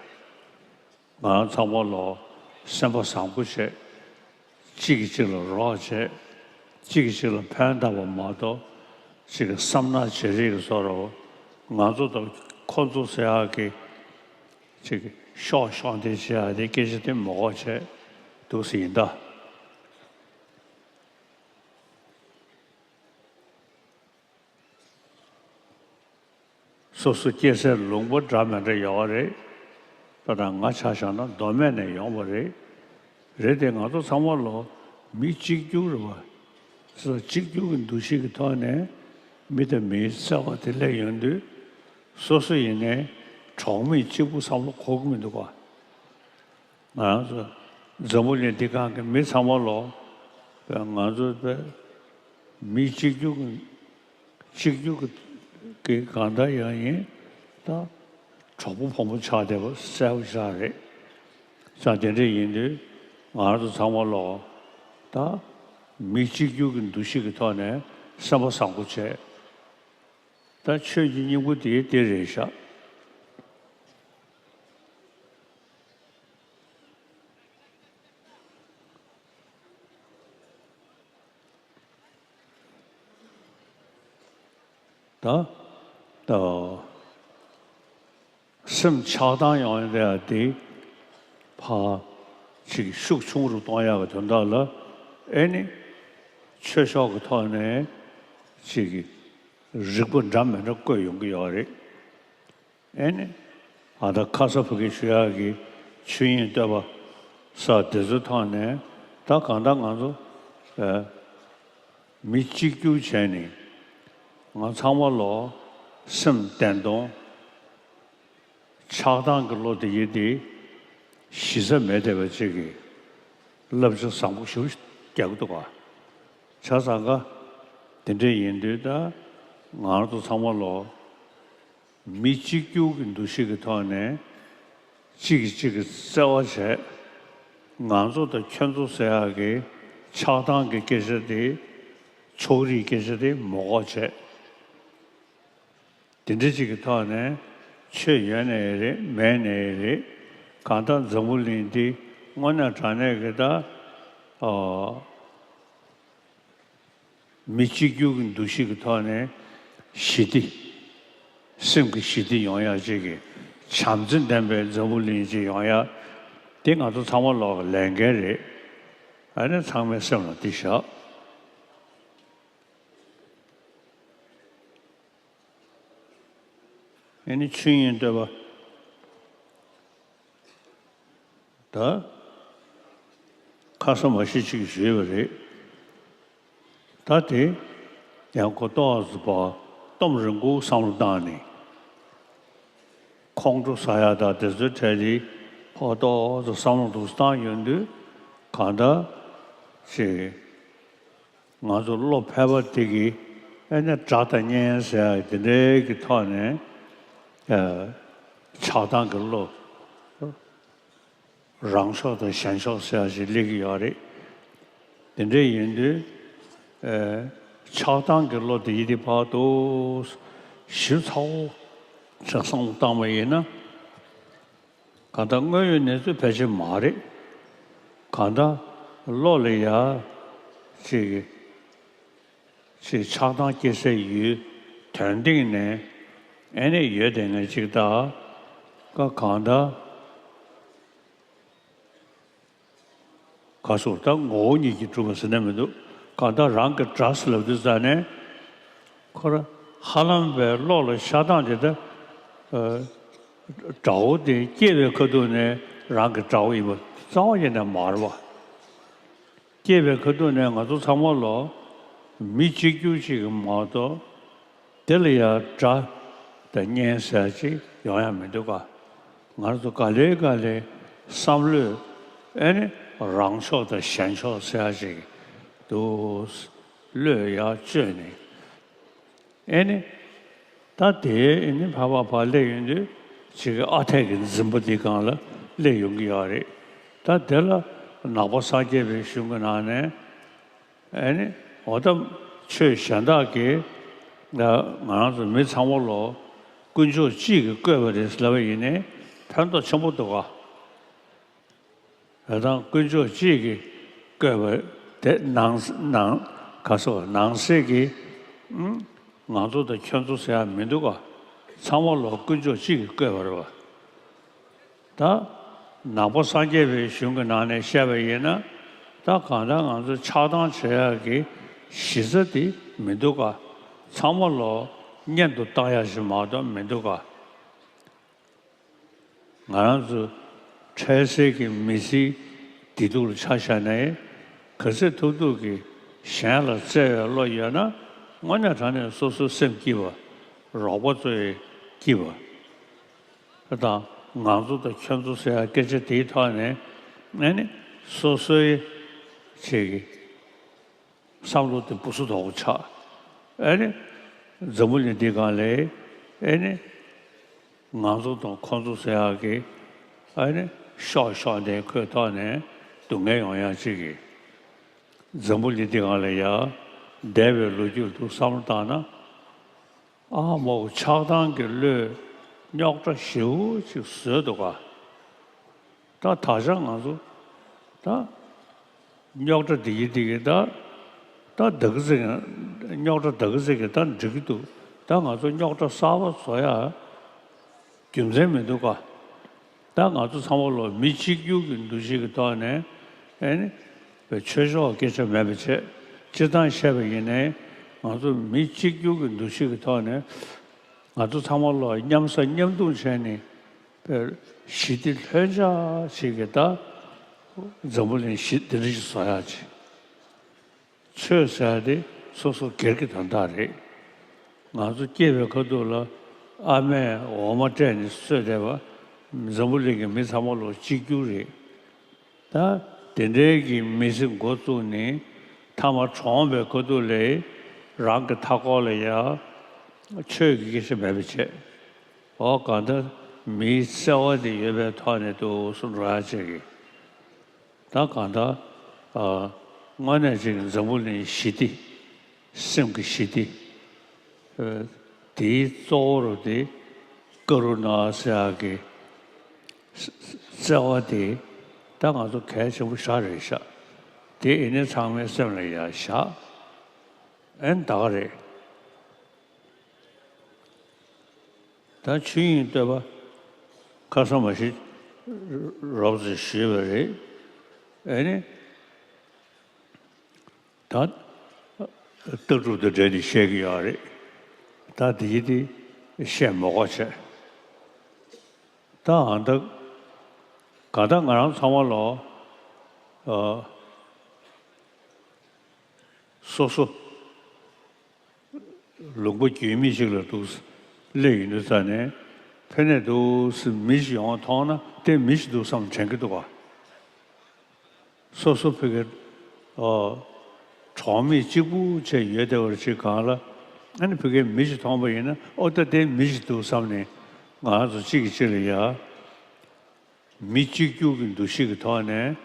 ང་རང་ཚང་མ་ལོག་སེམས་པ་བཟང་པོ་བྱས། གཅིག་གིས་གཅིག་ལ་རོགས་བྱས། གཅིག་གིས་གཅིག་ལ་ཕན་བཏགས་པ་མ་གཏོགས། གཅིག་གི་བསམ་ནག་བྱེད་རེས་ཀྱི་བཟོ་འདྲ་བོ། ང་ཚོ་དང་ཁོ་ཚོ་ཟེར་ཡག་གི་ཅིག་ཤོག་ཤོག་འདི་བྱེད་ཡག་དེ་སྐད་ཆ་དེ་མ་དགོས་བྱས་འདུག་སེ་ཡིན་ད། སོ་སོ་སྐྱེ་སའི་ལུང་པ་འདྲ་མི་འདྲ་ཡོད་རེད། ད་ལྟ་ང་ཆ་བཞག་ན་མདོ་སྨད་ནས་ཡོང་བ་རེད། རེད་དེ་ང་ཚོ་ཚང་མ་ལོག་མི་གཅིག་གྱུར་རེད་པ། སོ་གཅིག་གྱུར་གྱི་འདུ་ཤེས་ཀྱི་ཐོག་ནས་མི་དང་མིའི་བརྩེ་བ་དེ་སླེབས་ཡོང་དུས། སོ་སོ་ཡིན་ནའི་གྲོགས་མེད་གཅིག་པུ་བསམ་བློ་འཁོར་གྱི་མི་འདུག་ག་ང་རང་ཚོ་འཛམ་བུ་གླིང་འདི་སྒང་གི་མི་ཚང་མ་ལོག་ང་ཚོ་དཔེ་མི་གཅིག་གྱུར་གྱི་གཅིག་གྱུར་གྱི་གང་ལྟར་ཡང་ཡིན་ད། གྲོགས་པོ་ཕོ་མོ་ཆགས་བསྡད་པ་གསལ་པོ་ཞིག་རེད། ཙང་དེ་འདྲ་ཡིན་དུས་ང་རང་ཚོ་ཚང་མ་ལོག་ད་མི་གཅིག་གྱུར་གྱི་འདུ་ཤེས་ཀྱི་ཐོག་ནས་སེམས་པ་བཟང་པོ་བྱས། ད་ཆོས་ཀྱི་སྙིང་པོ་དེ་དེ་རེད་ཤག་ད་ད་སེམས་ཆགས་སྡང་ཡོང་ཡག་དེ་ཕར་ཅིག་ཤུགས་ཆུང་རུ་གཏོང་ཡག་གི་དོན་དག་ལ་ཨེ་ནི་ཆོས་ཕྱོགས་ཀྱི་ཐོག་ནས་ཅིག་རིག་པ་འདྲ་མི་འདྲ་བཀོད་ཡོང་གི་ཡོད་རེད། ཨེ་ནི། ཨ། ད་ཁ་ས་ཕ་གི་ཞུ་ཡག་གི་ཆོས་དབྱིངས་བསྟོད་པ་ས་དེ་ཚོའི་ཐོག་ནས་ད་གང་ལྟར་ང་ཚོ་ཨ། མི་གཅིག་གྱུར་བྱས་ནས་ང་ཚང་མ་ལོག་སེམས་བདེན་སྟོང་ ཆགས་སྡང་གི་བློ་དེ་ཡིན་ཏེ། གཞི་རྩ་མེད་བསྡད་པ་ཅིག་གིས་བསླབ་བྱ་བཟང་པོ་ཞེ་པོ་རྒྱག་གི་འདུག་ག་བྱས་ཙང་ཀ་དེ་འདྲ་ཡིན་དུས་ད་ང་རང་ཚོ་ཚང་མ་ལོ། མི་གཅིག་གྱུར་གྱི་འདུ་ཤེས་ཀྱི་ཐོག་ནས་གཅིག་གིས་གཅིག་གི་བརྩེ་བ་བྱས། ང་ཚོ་དང་ཁྱོད་ཚོ་ཟེར་ཡག་གི་ཆགས་སྡང་གི་སྐད་ཆ་དེ། ཕྱོགས་རིས་སྐད་ཆ་དེ་མ་གོ་བྱས། དེ་འདྲ་ཅིག་གི་ཐོག་ནས་ཆོས་ཡོད་ནའི་རེད་མེད་ནའི་རེད། གང་ལྟར་འཛམ་བུ་གླིང་འདི་དངོས་གནས་དྲང་གནས་ཀྱི་ད། ཨོ། མི་གཅིག་གྱུར་གྱི་འདུ་ཤེས་ཀྱི་ཐོག་ནས་ཞི་བདེ། སེམས་ཀྱི་ཞི་བདེ་ཡོང་ཡག་ཅིག་གི་བྱམས་བརྩེ་ལྡན་པའི་འཛམ་བུ་གླིང་ཅིག་ཡོང་ཡག་དེ་ང་ཚོ་ཚང་མ་ལོག་གི་ལས་འགན་རེད། ཨ་ནི་ཚང་མའི་སེམས་ལ་འདི་བཞག་ཨ་ནི་ཆོས་དབྱིངས་བསྟོད་པ། ད་ཁ་ས་མ་ཤི་ཅིག་ཞུས་པ་རེད། ད་དེ་ཡང་གོ་ཏོག་ཙམ་པ་གཏོང་རིང་པོ་བསམ་བློ་བཏང་ནས། ཁོང་ཁྲོ་ཟ་ཡག་དང་དེ་ཚོའི་གྲས་དེ་ཕོ་ཏོག་ཙམ་བསམ་བློ་འདུག་བཏང་ཡོང་དུས་གང་ལྟར་ཅིག་ང་ཚོ་བློ་ཕལ་པ་དེ་གིས་ཨེ་ནས་དགྲ་དང་གཉེན་ཟེར་ཡག་དེ་འདྲའི་གི་ཐོག་ནས་ཨ། ཆགས་སྡང་གི་བློ། རང་ཕྱོགས་དང་གཞན་ཕྱོགས་ཟེར་ཡག་ཅིག་སླེབས་ཀྱི་ཡོད་རེད། དེ་འདྲ་ཡིན་དུས་ཨ། ཆགས་སྡང་གི་བློ་དེ་ཡིན་དུས་བར་དུ་ཞིབ་ཚགས་པོ་ཅིག་བསམ་བློ་བཏང་བ་ཡིན་ན། གང་ལྟར་དངོས་ཡོད་གནས་ཚུལ་ཕལ་ཆེར་མ་རེད། གང་ལྟར་བློ་ལ་ཡ་ཅིག་ཅིག་ཆགས་སྡང་སྐྱེ་སའི་ཡུལ་དོན་སྟེང་ནས་ཨེ་ནས་ཡོད་དེ་ངས་ཅིག་ད་ཀ་གང་ལྟར་ག་སོགས་ད་ངོ་བོ་ཉིད་ཀྱིས་གྲུབ་པ་ཟེར་ན་མི་འདུག་གང་ལྟར་རང་གི་དགྲ་ཟེར་ལབ་དུས་ཙ་ནས་ཁོ་ར་ཧ་ལམ་པའི་བློ་ལ་ཤ་སྟངས་དེ་ད། དགྲ་བོ་དེ་སྐྱེས་པའི་ཁ་ཐུག་ནས་རང་གི་དགྲ་བོ་ཡིན་པ་རྩ་བ་ཉིད་ནས་མ་རེད་པ། སྐྱེས་པའི་ཁ་ཐུག་ནས་ང་ཚོ་ཚང་མ་ལོ་མི་གཅིག་གྱུར་ཅིག་གི་མ་གཏོགས་དེ་ལ་ཡང་དགྲ་དང་གཉེན་ཟེར་ཅིག་ཡོང་ཡ་མི་འདུག་ག་ང་ཚོ་ག་ལེ་ག་ལེ་བསམ་བློས་ཨེ་ནི་རང་ཕྱོགས་དང་གཞན་ཕྱོགས་ཟེར་ཡ་ཅིག་འདུག་བློས་ཡར་བཅོས་ནས། ཨེ་ནི། ད་དེའི་ཨེ་ནི་ཕ་བ་ཕ་སླེབས་ཡོང་དུས་ཅིག་གི་ཨ་འཐས་ཀྱི་འཛིན་པ་འདི་སྒང་ལ་སླེབས་ཡོང་གི་ཡོད་རེད། ད་དེ་ལ་ནག་པོ་སངས་རྒྱས་པའི་གཞུང་གི་ནང་ནས་ཨེ་ནི་འོ་ད་ཆོས་གཞན་དག་གིས་ང་རང་ཚོ་མི་ཚང་མ་ལོ་དཀོན་མཆོག་གཅིག་གིས་བཀོད་པ་རེད་ལབ་པ་ཡིན་ནའི་ཕན་ཐོགས་ཆེན་པོ་འདུག་ག་ད་དང་དཀོན་མཆོག་གཅིག་གིས་བཀོད་པ་དེ་ནང་ནང་ག་སོགས་ནང་གསེས་ཀྱི་ཨུམ་ང་ཚོ་དང་ཁྱོད་ཚོ་ཟེར་ཡ་མི་འདུག་ག་ཚང་མ་ལོ་དཀོན་མཆོག་གཅིག་གིས་བཀོད་པ་རེད་པ། ད་ནག་པོ་སངས་རྒྱས་པའི་གཞུང་གི་ནང་ནས་བཤད་པ་ཡིན་ན་ད་གང་ལྟར་ང་ཚོ་ཆགས་སྡང་བྱེད་ཡག་གི་གཞི་རྩ་དེ་མི་འདུག་ག་ཚང་མ་ལོ་གཉེན་དུ་བཏང་ཡག་ཞིག་མ་གཏོགས་མི་འདུག་ག་ང་རང་ཚོ་འཕྲལ་སེལ་གྱི་མི་ཚེའི་བདེ་སྡུག་ལ་ཆ་བཞག་ནས་ག་ཚོད་ཐུབ་ཐུབ་ཀྱིས་གཞན་ལ་བརྩེ་བའི་བློ་ཡོད་ན་དངོས་གནས་དྲང་གནས་སོ་སོའི་སེམས་སྐྱིད་པ། རོགས་པ་ཚོའི་སྐྱིད་པ། དང་ང་ཚོ་དང་ཁྱོད་ཚོ་ཟེར་ཡ་སྐད་ཆ་དེའི་ཐོག་ནས་ཨ་ནི་སོ་སོའི་ཆེད་ཀྱི་བསམ་བློ་དེ་སྦུ་སུ་དོག་པོ་ཆགས། ཨེ་ནི། འཛམ་བུ་གླིང་འདི་སྒང་ལ་ཨེ་ནི། ང་ཚོ་དང་ཁོ་ཚོ་ཟེར་ཡག་གི་ཨེ་ནི་ཤོག་ཤོག་འདི་ཁོའི་ཐོག་ནས་སྡུག་བསྔལ་ཡོང་ཡག་ཅིག་གི་འཛམ་བུ་གླིང་འདི་སྒང་ལ་ཡ་འདས་པའི་ལོ་རྒྱུས་ལ་ཐུག་བསམ་བློ་བཏང་ན། ཨ་མོ་ཆགས་སྡང་གི་བློས་རྙོག་དྲ་ཞེ་པོ་ཅིག་བཟོས་འདུག་ག་ད་ད་ཆ་ང་ཚོ་ད་རྙོག་དྲ་འདི་གི་འདི་གི་ད་ད་ད་གི་ཟིག་རྙོག་དྲ་ད་གི་ཟིག་གི་ད་འགྲིག་གི་འདུག་ད་ང་ཚོ་རྙོག་དྲ་གསར་པ་བཟོ་ཡ་རྒྱུ་མཚན་མི་འདུག་ག་ད་ང་ཚོ་ཚང་མ་ལོ་མི་གཅིག་གྱུར་གྱི་འདུ་ཤེས་ཀྱི་ཐོག་ནས་ཨེ་ནི་ཆོས་ཕྱོགས་སྐད་ཆ་མེད་པ་བྱས་སྤྱིར་བཏང་བཤད་པ་ཡིན་ནའི་ང་ཚོ་མི་གཅིག་གྱུར་གྱི་འདུ་ཤེས་ཀྱི་ཐོག་ནས་ང་ཚོ་ཚང་མ་ལོ་མཉམ་ཟ་མཉམ་འཐུང་བྱས་ནས། པའི་ཞི་བདེ་ལྷོད་འཇགས་ཅིག་གི་ད་འཛམ་བུ་གླིང་ཞི་བདེ་འདྲ་ཞིག་བཟོ་ཡག་ཅིག་ཆོས་ཟེར་ཡག་དེ་སོ་སོ་སྒེར་གྱི་དོན་དག་རེད། ང་ཚོ་སྐྱེས་པའི་ཁ་ཐུག་ལ་ཨ་མས་འོ་མ་སྤྲད་ནས་གསོས་བསྡད་པ་ འཛམ་བུ་གླིང་གི་མི་ཚང་མ་ལོ་གཅིག་གྱུར་རེད། ད་དེ་འདྲའི་གི་མི་ཚེ་འགོ་བཙུགས་ནས་མཐའ་མ་གྲོངས་པའི་ཁ་ཐུག་ལ་རང་གི་མཐའ་འཁོར་ལ་ཡང་ཆོས་ཀྱི་སྐད་ཆ་མེད་པ་བྱས། འོ་གང་ལྟར་མིའི་བརྩེ་བ་དེ་ཡོད་པའི་ཐོག་ནས་འདུག་སེ་འགྲོ་ཡ་བྱེད་ཀྱི། ད་གང་ལྟར་ཨ་དངོས་གནས་ཅིག་འཛམ་བུ་གླིང་ཞི་བདེ། སེམས་ཀྱི་ཞི་བདེ། ཨ་དེའི་གཙོ་བོ་རུ་དེ་ཀ་རུ་ཎ་ཟེར་ཡག་གི་བརྩེ་བ་དེ་ད་ང་ཚོ་གལ་ཆེན་པོ་ཞེ་དྲག་རེད་ཤག་དེ་ཡིན་ནའི་ཚང་མའི་སེམས་ལ་ཡ་བཞག་ཨེ་ད་ག་རེད། ད་ཆོས་དབྱིངས་བསྟོད་པ་ཁ་སང་མ་ཞིག་རོབ་ཙམ་ཞུས་པ་རེད། ཨེ་ནི། ད་ལྟ་གྲུབ་དང་འབྲེལ་ནས་བཤད་ཀྱི་ཡོད་རེད། ད་དེ་ཡི་དེ་བཤད་མ་དགོས་བྱས། ད་ཨ་ད་ག་ད་ང་རང་ཚང་མ་ལོ་ཨ་སོ་སོ་ལུང་པ་རྒྱུས་མེད་ཅིག་ལ་འདུག་སླེབས་ཡོང་དུས་ཙ་ནས་ཕ་ནས་འདུག་སེ་མི་ཞིག་ཡོང་བ་མཐོང་ན་དེ་མི་ཞིག་འདུག་བསམ་དྲན་གྱི་འདུག་ག་སོ་སོ་ཕ་གི་ཨོ་གྲོགས་མེད་གཅིག་པུ་བྱས་ཡོད་བསྡད་པ་ཅིག་སྒང་ལ་ཨ་ནི་ཕ་གིའི་མི་ཞིག་མཐོང་པ་ཡིན་ན་ཨོ་ད་དེ་མི་ཞིག་འདུག་བསམ་ནས་ང་རང་ཚོ་གཅིག་གིས་གཅིག་ལ་ཡ་མི་གཅིག་གྱུར་གྱི་འདུ་ཤེས་ཀྱི་ཐོག་ནས་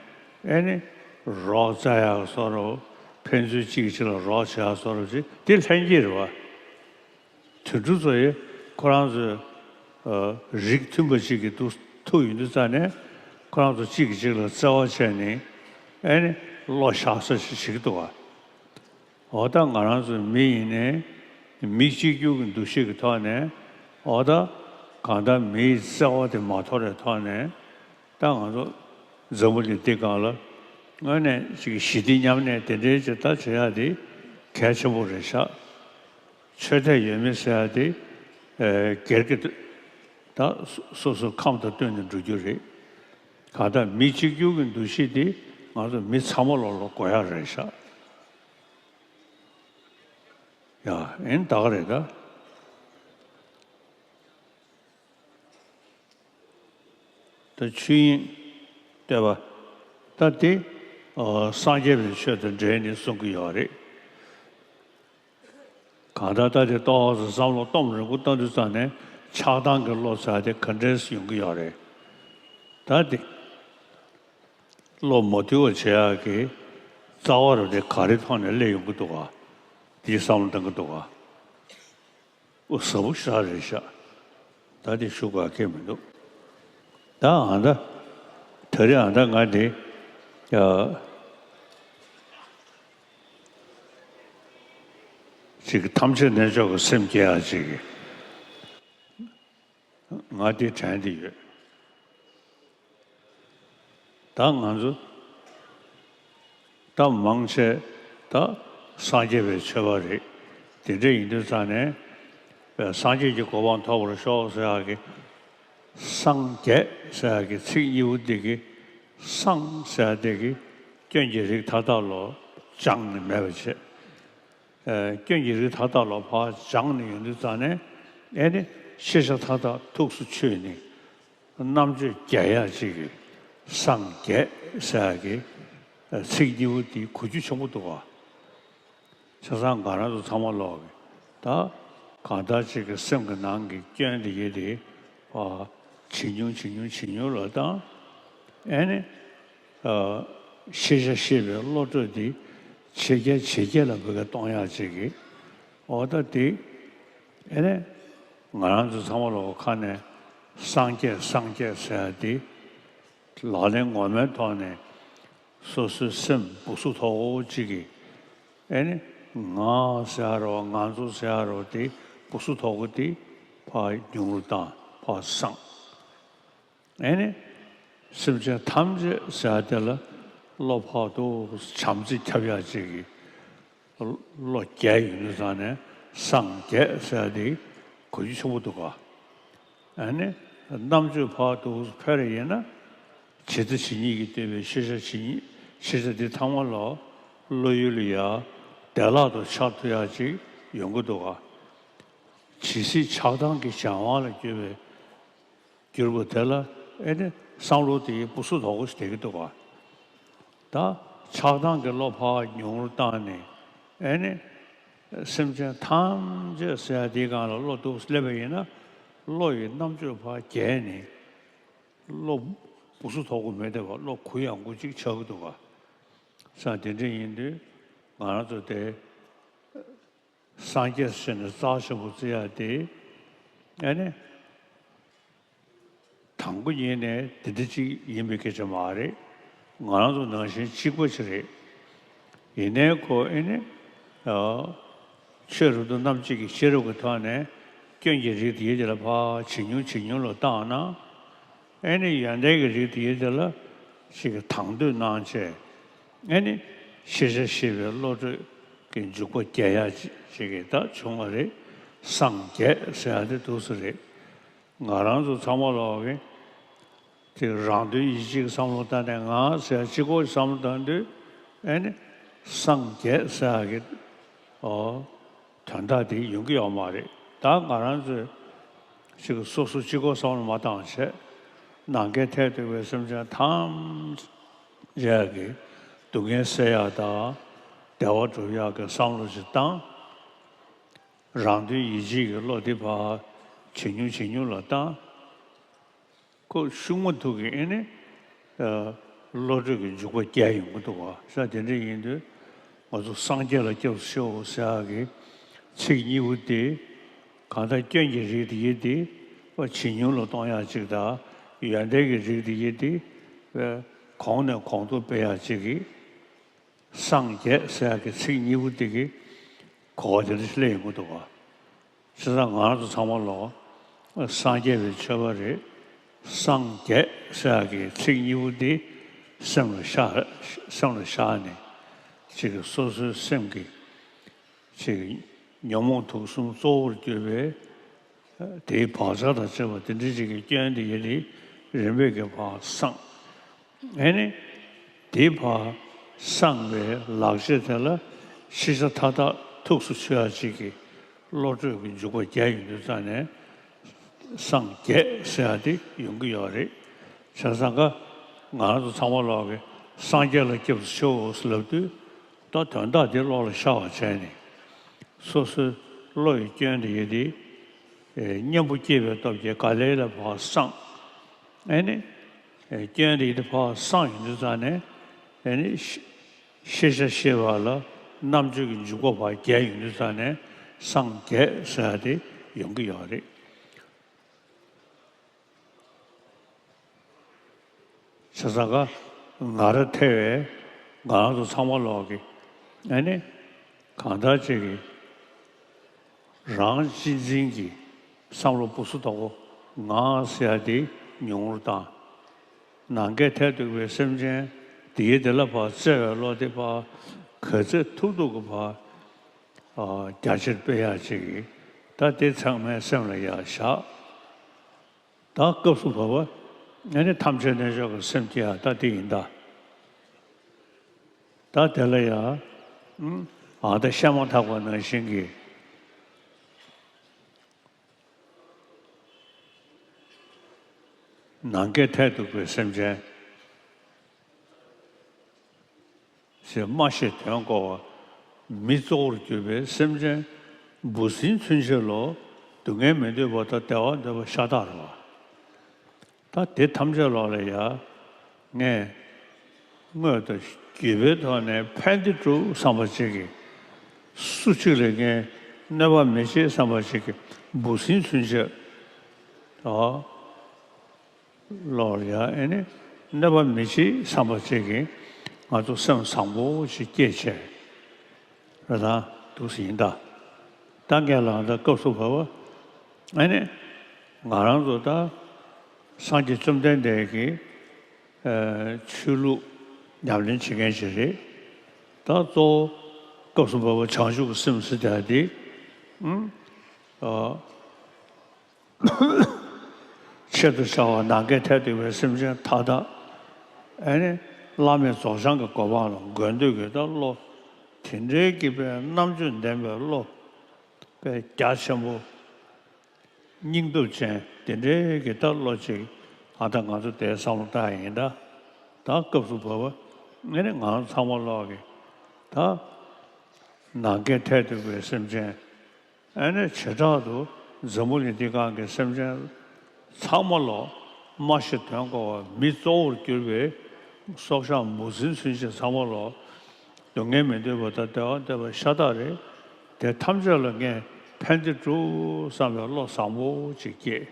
ཨ་ནི་རོགས་རྩ་ཡག་བཟོ་འདྲ་ཕན་ཚུན་གཅིག་གིས་གཅིག་ལ་རོགས་བྱེད་ཡག་བཟོ་འདྲ་ཅིག་དེ་ལྷན་སྐྱེས་རེད་བ། དོན་གྲུབ་ཚོ་ཡིས་ཁོ་རང་ཚོའི་ཨ་རིགས་མཐུན་པ་ཅིག་གི་འདུག་ཐུག་ཡོང་དུས་ཙ་ནས་ཁོ་རང་ཚོ་གཅིག་གིས་གཅིག་ལ་བརྩེ་བ་བྱས་ནས་ཨེ་ནི་བློ་བཞག་ས་ཞིག་བྱེད་ཀྱི་འདུག་ག་འོ་ད་ང་རང་ཚོ་མི་ཡིན་ནའི་མི་གཅིག་གྱུར་གྱི་འདུ་ཤེས་ཀྱི་ཐོག་ནས་འོ་ད་གང་ལྟར་མིའི་བརྩེ་བ་དེ་མ་དོར་བའི་ཐོག་ནས། ད་ང་ཚོ་འཛམ་བུ་གླིང་འདི་སྒང་ལ་དངོས་གནས་ཅིག་ཞི་བདེ་མཉམ་གནས་དེ་འདྲའི་ཅིག་ད་བྱེད་ཡག་དེ་གལ་ཆེན་པོ་རེད་ཤག་ཆོས་དད་ཡོད་མེད་ཟེར་ཡག་དེ་ཨེ་སྒེར་གྱི་ད་སོ་སོ་ཁམས་དང་བསྟུན་ནས་འགྲོ་རྒྱུ་རེད། གང་ལྟར་མི་གཅིག་གྱུར་གྱི་འདུ་ཤེས་དེ་ང་ཚོ་མི་ཚང་མ་ལོ་ལོ་དགོས་ཡག་རེད་ཤག་ཡ་ཨེ་ད་ག་རེད་ད། ད་ཆོས་དབྱིངས་བསྟོད་པ། ད་དེ་ཨ་སངས་རྒྱས་པའི་ཆོས་དང་འབྲེལ་ནས་གསུང་གི་ཡོད་རེད། གང་ལྟར་ད་དེ་ཏོག་ཙམ་བསམ་བློ་གཏོང་རིང་པོ་བཏང་དུས་ཙ་ནས་ཆགས་སྡང་གི་བློ་ཟེར་དེ་ག་འདྲས་ཡོང་གི་ཡོད་རེད། ད་དེ་བློ་མ་དུལ་བ་བྱེད་ཡག་གི་རྩ་བ་རུ་དེ་ག་རེ་ཐོག་ནས་སླེབས་ཡོང་གི་འདུག་ག་དེའི་བསམ་བློ་གཏང་གི་འདུག་ག་ཨོ་ཟབ་པོ་ཞེ་དྲག་རེད་ཤག་ད་དེ་ཞུ་དགོས་ཁེལ་མི་འདུག་ད་ཨ་ད་ད་རེས་ཨ་ད་ང་དེ་ཡ་ཅིག་ཐམས་ཅད་རྣལ་འབྱོར་གྱི་སེམས་སྐྱེ་ཡག་ཅིག་གི་ང་དེ་དྲན་དེ་ཡོད། ད་ང་ཚོ་ད་མང་ཆེ་ད་སངས་རྒྱས་པའི་ཆོས་པ་རེད། དེ་འདྲ་ཡིན་དུས་ཙང་ནས་སངས་རྒྱས་ཀྱི་གོ་འཕང་ཐོབ་པར་ཤོག་ཟེར་ཡག་གི་སངས་རྒྱས་ཟེར་ཡག་གི་ཚིག་གཉིས་པོ་འདི་གི་སངས་ཟེར་ཡག་འདི་གི་སྐྱོན་གྱི་རིགས་མཐའ་དག་ལོ་སྦྱངས་ནས་མེད་པ་བྱས། ཨ་སྐྱོན་གྱི་རིགས་མཐའ་དག་ལ་ཕར་སྦྱངས་ནས་ཡོང་དུས་ཙང་ནས་ཨེ་ནི་ཤེས་བྱ་མཐའ་དག་ཐུགས་སུ་ཆུད་ནས་རྣམ་དཔྱོད་རྒྱས་ཡག་ཅིག་གི་སངས་རྒྱས་ཟེར་ཡག་གི་ཚིག་གཉིས་པོ་དེ་གོ་རྒྱུ་ཆེན་པོ་འདུག་ག་བྱས་ཙང་ང་རང་ཚོ་ཚང་མ་ལོག་གི་ད་གང་ལྟར་ཅིག་གི་སེམས་ཀྱི་ནང་གི་སྐྱོན་དེ་ཡེ་དེ་ཨ་ཇེ་ཉུང་ཇེ་ཉུང་ཇེ་ཉུང་ལ་བཏང་། ཨེ་ནི། ཨ་ཤེས་བྱ་ཤེས་པའི་བློ་གྲོས་འདི་ཇེ་རྒྱས་ཇེ་རྒྱས་ལ་བོད་སྐད་གཏོང་ཡག་ཅིག་གི་འོ་ད་དེ་ཨེ་ནས་ང་རང་ཚོ་ཚང་མ་ལོག་ཁ་ནས་སངས་རྒྱས་སངས་རྒྱས་ཟེར་ཡག་དེ་ལག་ལེན་ངོ་མའི་ཐོག་ནས་སོ་སོའི་སེམས་སྦུག་སུབ་དོག་པོ་ཅིག་གི་ཨེ་ནས་ང་ཟེར་ཡག་རོ་ང་ཚོ་ཟེར་ཡག་རོ་དེ་སྦུག་སུབ་དོག་པོ་དེ་ཕར་ཉུང་རུ་བཏང་ཕར་སངས། ཨེ་ནི། སེམས་ཅན་ཐམས་ཅད་ཟེར་ཡག་དེ་ལ་བློ་ཕར་དུ་བྱམས་བརྩེ་ཁྱབ་ཡག་ཅིག་གི་བློ་རྒྱས་ཡོང་དུས་ཙང་ནས་སངས་རྒྱས་ཟེར་ཡག་དེ་གོ་རྒྱུ་ཆེན་པོ་འདུག་ག་ཨེ་ནི། རྣམ་དཔྱོད་ཕར་དུ་འཕེལ་བ་ཡིན་ན་ཇི་ལྟ་ཇི་སྙེད་ཀྱིས་བསྟན་པའི་ཤེས་བྱ་ཇི་སྙེད་ཤེས་བྱ་འདི་ཚང་མ་ལོ་བློ་ཡུལ་ལ་ཡ་བདེ་བླག་ཏུ་འཆར་ཐུབ་ཡག་ཅིག་ཡོང་གི་འདུག་ག་ཇི་སྲིད་ཆགས་སྡང་གི་གཞན་དབང་ལ་གྱུར་པའི་ གྱུར་པ་དེ་ལ་ཨེ་ནི་བསམ་བློ་དེ་སྦུ་སུབ་དོག་པོ་ཞིག་བསྡད་ཀྱི་འདུག་ག་ད་ཆགས་སྡང་གི་བློ་ཕར་ཉུང་རུ་བཏང་ནས་ཨེ་ནི་སེམས་ཅན་ཐམས་ཅད་ཟེར་ཡ་དེའི་སྒང་ལ་བློ་འདུག་སླེབས་པ་ཡིན་ན། བློ་ཡི་རྣམ་དཔྱོད་ཕར་རྒྱས་ནས་བློ་སྦུ་སུབ་དོག་པོ་མེད་བསྡད་པ། བློ་གུ་ཡངས་པོ་ཅིག་ཆགས་ཀྱི་འདུག་ག་ས་དེ་འདྲ་ཡིན་དུས་ང་རང་ཚོ་དེ། སངས་རྒྱས་ཟེར་ནས་རྩ་ཆེན་པོ་བརྩི་ཡ་དེ། ཨ་ནི། དང་པོ་ཉིད་ནས་དེ་འདྲ་ཅིག་ཡིན་པའི་སྐད་ཆ་མ་རེད། ང་རང་ཚོ་ནང་བཞིན་གཅིག་པ་ཅིག་རེད། ཡིན་ནའི་ཁོ་ཨེ་ནི། ཨ། ཆོས་རབ་ཏུ་རྣམ་འབྱེད་ཀྱི་ཤེས་རབ་ཀྱི་ཐོག་ནས་སྐྱོན་གྱི་རིགས་དེ་ཡི་དེ་ལ་ཕར་ཇེ་ཉུང་ཇེ་ཉུང་ལ་བཏང་ན། ཨེ་ནི་ཡོན་ཏན་གྱི་རིགས་དེ་ཡི་དེ་ལ་ཞིག་གི་དང་དོད་གནང་བྱས། ཨེ་ནི་ཤེས་བྱ་ཤེས་པའི་བློ་གྲོས་ཀྱི་འཇུག་པ་རྒྱས་ཡ་ཅིག་གི་ད་བྱུང་བ་རེད། སངས་རྒྱས་ཟེར་ཡ་དེ་འདུག་སེ་རེད། ང་རང་ཚོ་ཚང་མ་ལོག་གི་དེ་རང་དོན་ཡིད་བྱེད་ཀྱི་བསམ་བློ་བཏང་ནས་ང་ཟེར་ཡ་གཅིག་པོ་བསམ་བློ་བཏང་དུས། ཨེ་ནི་སངས་རྒྱས་ཟེར་ཡ་གི་ཨོ། དོན་དག་དེ་ཡོང་གི་ཡོད་མ་རེད། ད་ང་རང་ཚོས་ཅིག་སོ་སོ་གཅིག་པོ་བསམ་བློ་མ་བཏང་བྱས། ནམ་མཁའི་མཐས་གཏུགས་པའི་སེམས་ཅན་ཐམས་ཅད་ཀྱི་སྡུག་བསྔལ་སེལ་ཡག་དང་བདེ་བ་སྒྲུབ་ཡག་གི་བསམ་བློ་ཞིག་བཏང་། རང་དོན་ཡིད་བྱེད་ཀྱི་བློ་དེ་ཕར་ཇེ་ཉུང་ཇེ་ཉུང་ལ་བཏང་། ཁོ་ཤུགས་མ་ཐུག་གི་ཨེ་ནི། ཨ། བློ་གྲོས་ཀྱི་འཇུག་པ་རྒྱས་ཡོང་གི་འདུག་ག་ས་དེ་འདྲ་ཡིན་དུས་ང་ཚོ་སངས་རྒྱས་ལ་སྐྱབས་སུ་མཆིའོ་ཟེར་ཡག་གི་ཚིག་གཉིས་པོ་དེ། གང་ལྟར་སྐྱོན་གྱི་རིགས་དེ་ཡི་དེ་ཕར་ཇེ་ཉུང་ལ་གཏོང་ཡག་ཅིག་དང་། ཡོན་ཏན་གྱི་རིགས་དེ་ཡི་དེ་ཕར་གོང་ནས་གོང་དུ་སྤེལ་ཡག་ཅིག་གི། སངས་རྒྱས་ཟེར་ཡག་གི་ཚིག་གཉིས་པོ་དེ་གི་གོ་བ་དེ་འདྲ་ཞིག་སླེབས་ཡོང་གི་འདུག་ག་བྱས་ཙང་ང་རང་ཚོ་ཚང་མ་ལོག་སངས་རྒྱས་པའི་ཆོས་པ་རེད། སངས་རྒྱས་ཟེར་ཡག་གི་ཚིག་གཉིས་པོ་འདི་སེམས་ལ་ཤར། སེམས་ལ་ཤར་ནས་ཅིག་གི་སོ་སོའི་སེམས་ཀྱི་ཅིག་གི་ཉོན་མོངས་དུག་གསུམ་གཙོ་བོར་གྱུར་པའི་དེའི་བག་ཆགས་དང་བཅས་པ་དེ་འདྲ་ཅིག་གི་སྐྱོན་དེ་ཡི་དེ་རིམ་པས་ཀྱི་ཕར་སངས། ཨེ་ནི། དེ་ཕར་སངས་པའི་ལག་རྗེས་དེ་ལ་ཤེས་བྱ་མཐའ་དག་ཐུགས་སུ་ཆུད་ཡག་ཅིག་གི་བློ་གྲོས་ཀྱི་འཇུག་པ་རྒྱས་ཡོང་དུས་ཙང་ནས་སངས་རྒྱས་ཟེར་ཡག་དེ་ཡོང་གི་ཡོད་རེད། བྱས་ཙང་ཀ་ང་རང་ཚོ་ཚང་མ་ལོག་གི་སངས་རྒྱས་ལ་སྐྱབས་སུ་མཆིའོ་ཟེར་ལབ་དུས། ད་དོན་དག་དེ་བློ་ལ་ཤར་བ་བྱས་ནས། སོ་སོའི་བློ་ཡི་སྐྱོན་དེ་ཡི་དེ། ཨེ། གཉེན་པོ་སྐྱེས་པའི་སྟོབས་ཀྱིས་ག་ལེ་ལ་ཕར་སངས། ཨེ་ནི། ཨེ། སྐྱོན་དེ་ཡི་དེ་ཕར་སངས་ཡོང་དུས་ཙང་ནས། ཨེ་ནི། ཤེས་ཤེས་བྱ་ཤེས་པ་ལ་རྣམ་དཔྱོད་ཀྱི་འཇུག་པ་ཕར་རྒྱས་ཡོང་དུས་ཙང་ནས་སངས་རྒྱས་ཟེར་ཡག་དེ་ཡོང་གི་ཡོད་རེད། བྱས་ཙང་ཀ་ང་རང་ཐེ་བའི་ང་རང་ཚོ་ཚང་མ་ལོག་གི་ཨེ་ནི་གང་ལྟར་ཅིག་གི་རང་གཅེས་འཛིན་གྱི་བསམ་བློ་སྦུ་སུབ་དོག་པོ་ང་ཟེར་ཡག་དེ་ཉུང་རུ་བཏང་། ནམ་མཁའི་མཐས་གཏུགས་པའི་སེམས་ཅན་དེ་ཡི་དེ་ལ་ཕར་བརྩེ་བའི་བློ་དེ་ཕར་ག་ཚོད་ཐུབ་ཐུབ་ཀྱི་ཕར་རྒྱ་ཆེར་སྤེལ་ཡག་ཅིག་གི་ད་དེ་ཚང་མའི་སེམས་ལ་ཡར་བཞག། ད་སྐབས་སུ་བབ་པ། ཨ་ནི་ཐམས་ཅད་རྣལ་འབྱོར་གྱི་སེམས་ཀྱི་ཡང་ད་དེ་ཡིན་ད། ད་དེ་ལ་ཡང་། ཨ། ད་བཤད་མ་ཐག་པ་ནང་བཞིན་གྱི། ནམ་མཁའི་མཐས་གཏུགས་པའི་སེམས་ཅན། ཞེས་སྨྲ་ཤེས་དོན་གོ་བ། མི་གཙོ་བོར་གྱུར་པའི་སེམས་ཅན་འབུ་སྲིན་ཚུན་ཆད་ལ་སྡུག་བསྔལ་མི་འདོད་པ་དང་བདེ་བ་འདོད་པ་ཤ་སྟག་རེད་པ། ད་དེ་ཐམས་ཅད་ལོག་ལ་ཡ། ངས་དངོས་དང་བརྒྱུད་པའི་ཐོག་ནས་ཕན་བདེ་སྒྲུབ་བསམ་པ་ཅིག་གིས། སུ་གཅིག་ལ་ངས་གནོད་པ་མི་བྱེད་བསམ་པ་ཅིག་གིས་འབུ་སྲིན་ཚུན་ཆད། ཨ། ལོག་ལ་ཡ་ཨེ་ནི་གནོད་པ་མི་བྱེད་བསམ་པ་ཅིག་གིས་ང་ཚོ་སེམས་བཟང་པོ་ཞིག་སྐྱེས་བྱས་རེད་ད་འདུག་སེ་ཡིན་ད། ད་ངས་ལབ་ད་སྐབས་སུ་བབ་པ་ཨེ་ནི་ང་རང་ཚོ་ད་སངས་རྒྱས་བཅོམ་ལྡན་འདས་ཀྱི་ཨ་ཆོས་ལུགས་ཉམས་ལེན་བྱེད་མཁན་ཞིག་རེད། ད་གཙོ་བོ་སྐབས་སུ་བབ་པ་བྱང་ཆུབ་ཀྱི་སེམས་ཟེར་ཡ་དེ། ཨ། ཆེད་དུ་བྱ་བ་ནམ་མཁའི་མཐས་གཏུགས་པའི་སེམས་ཅན་མཐའ་དག་ཨེ་ནི་བླ་མེད་རྫོགས་བྱང་གི་གོ་འཕང་ལ་འགོད་འདོད་ཀྱི་ད་བློ། དེ་འདྲའི་གི་པའི་རྣམ་དཔྱོད་ལྡན་པའི་བློ་དཔེ་རྒྱ་ཆེན་པོ་ སྙིང་སྟོབས་ཅན་དེ་འདྲའི་གི་ད་བློ་ཅིག་ཨ་ད་ང་ཚོ་དེ་བསམ་བློ་བཏང་ཡིན་ད། ད་སྐབས་སུ་བབ་པ་ཨེ་ནི་ང་ཚང་མ་ལོག་གི་ད་ནམ་མཁའི་མཐས་གཏུགས་པའི་སེམས་ཅན། ཨེ་ནི་བྱེ་བྲག་ཏུ་འཛམ་བུ་གླིང་འདི་སྒང་གི་སེམས་ཅན་ཚང་མ་ལོ་སྨྲ་ཤེས་དོན་གོ་བ་མི་གཙོ་བོར་གྱུར་པའི་སྲོག་ཆགས་མུ་ཟིན་ཚུན་ཆད་ཚང་མ་ལོ་སྡུག་བསྔལ་མི་འདོད་པ་དང་བདེ་བ་འདོད་པ་ཤ་སྟག་རེད། དེ་ཐམས་ཅད་ལ་ངས་ཕན་བདེ་སྒྲུབ་བསམ་པའི་བློ་བཟང་པོ་ཅིག་སྐྱེས།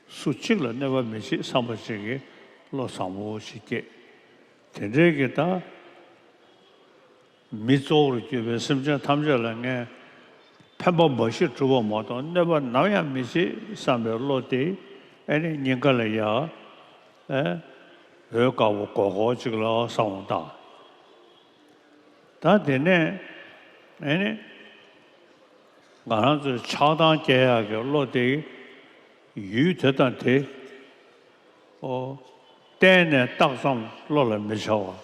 སུ་གཅིག་ལ་གནོད་པ་མི་བྱེད་བསམ་པ་ཅིག་གི་བློ་བཟང་པོ་ཅིག་སྐྱེས། དེ་འདྲའི་གི་ད། མི་གཙོ་བོར་གྱུར་པའི་སེམས་ཅན་ཐམས་ཅད་ལ་ངས་ཕན་པ་མ་ཞིག་སྒྲུབ་པ་མ་གཏོགས་གནོད་པ་ནམ་ཡང་མི་བྱེད་བསམ་པའི་བློ་དེ་ཨེ་ནི་སྙིང་ག་ལ་ཡ་ཨེ་འོད་དཀར་པོ་གོར་གོར་ཅིག་ལ་བསམ་བློ་བཏང་། ད་དེ་ནས་ཨེ་ནི་ང་རང་ཚོའི་ཆགས་སྡང་སྐྱེ་ཡག་གི་བློ་དེ་ཡུལ་དེ་དང་དེ། ཨོ། གཏན་ནས་བཏགས་ཙམ་བློ་ལ་མི་འཆར་བ།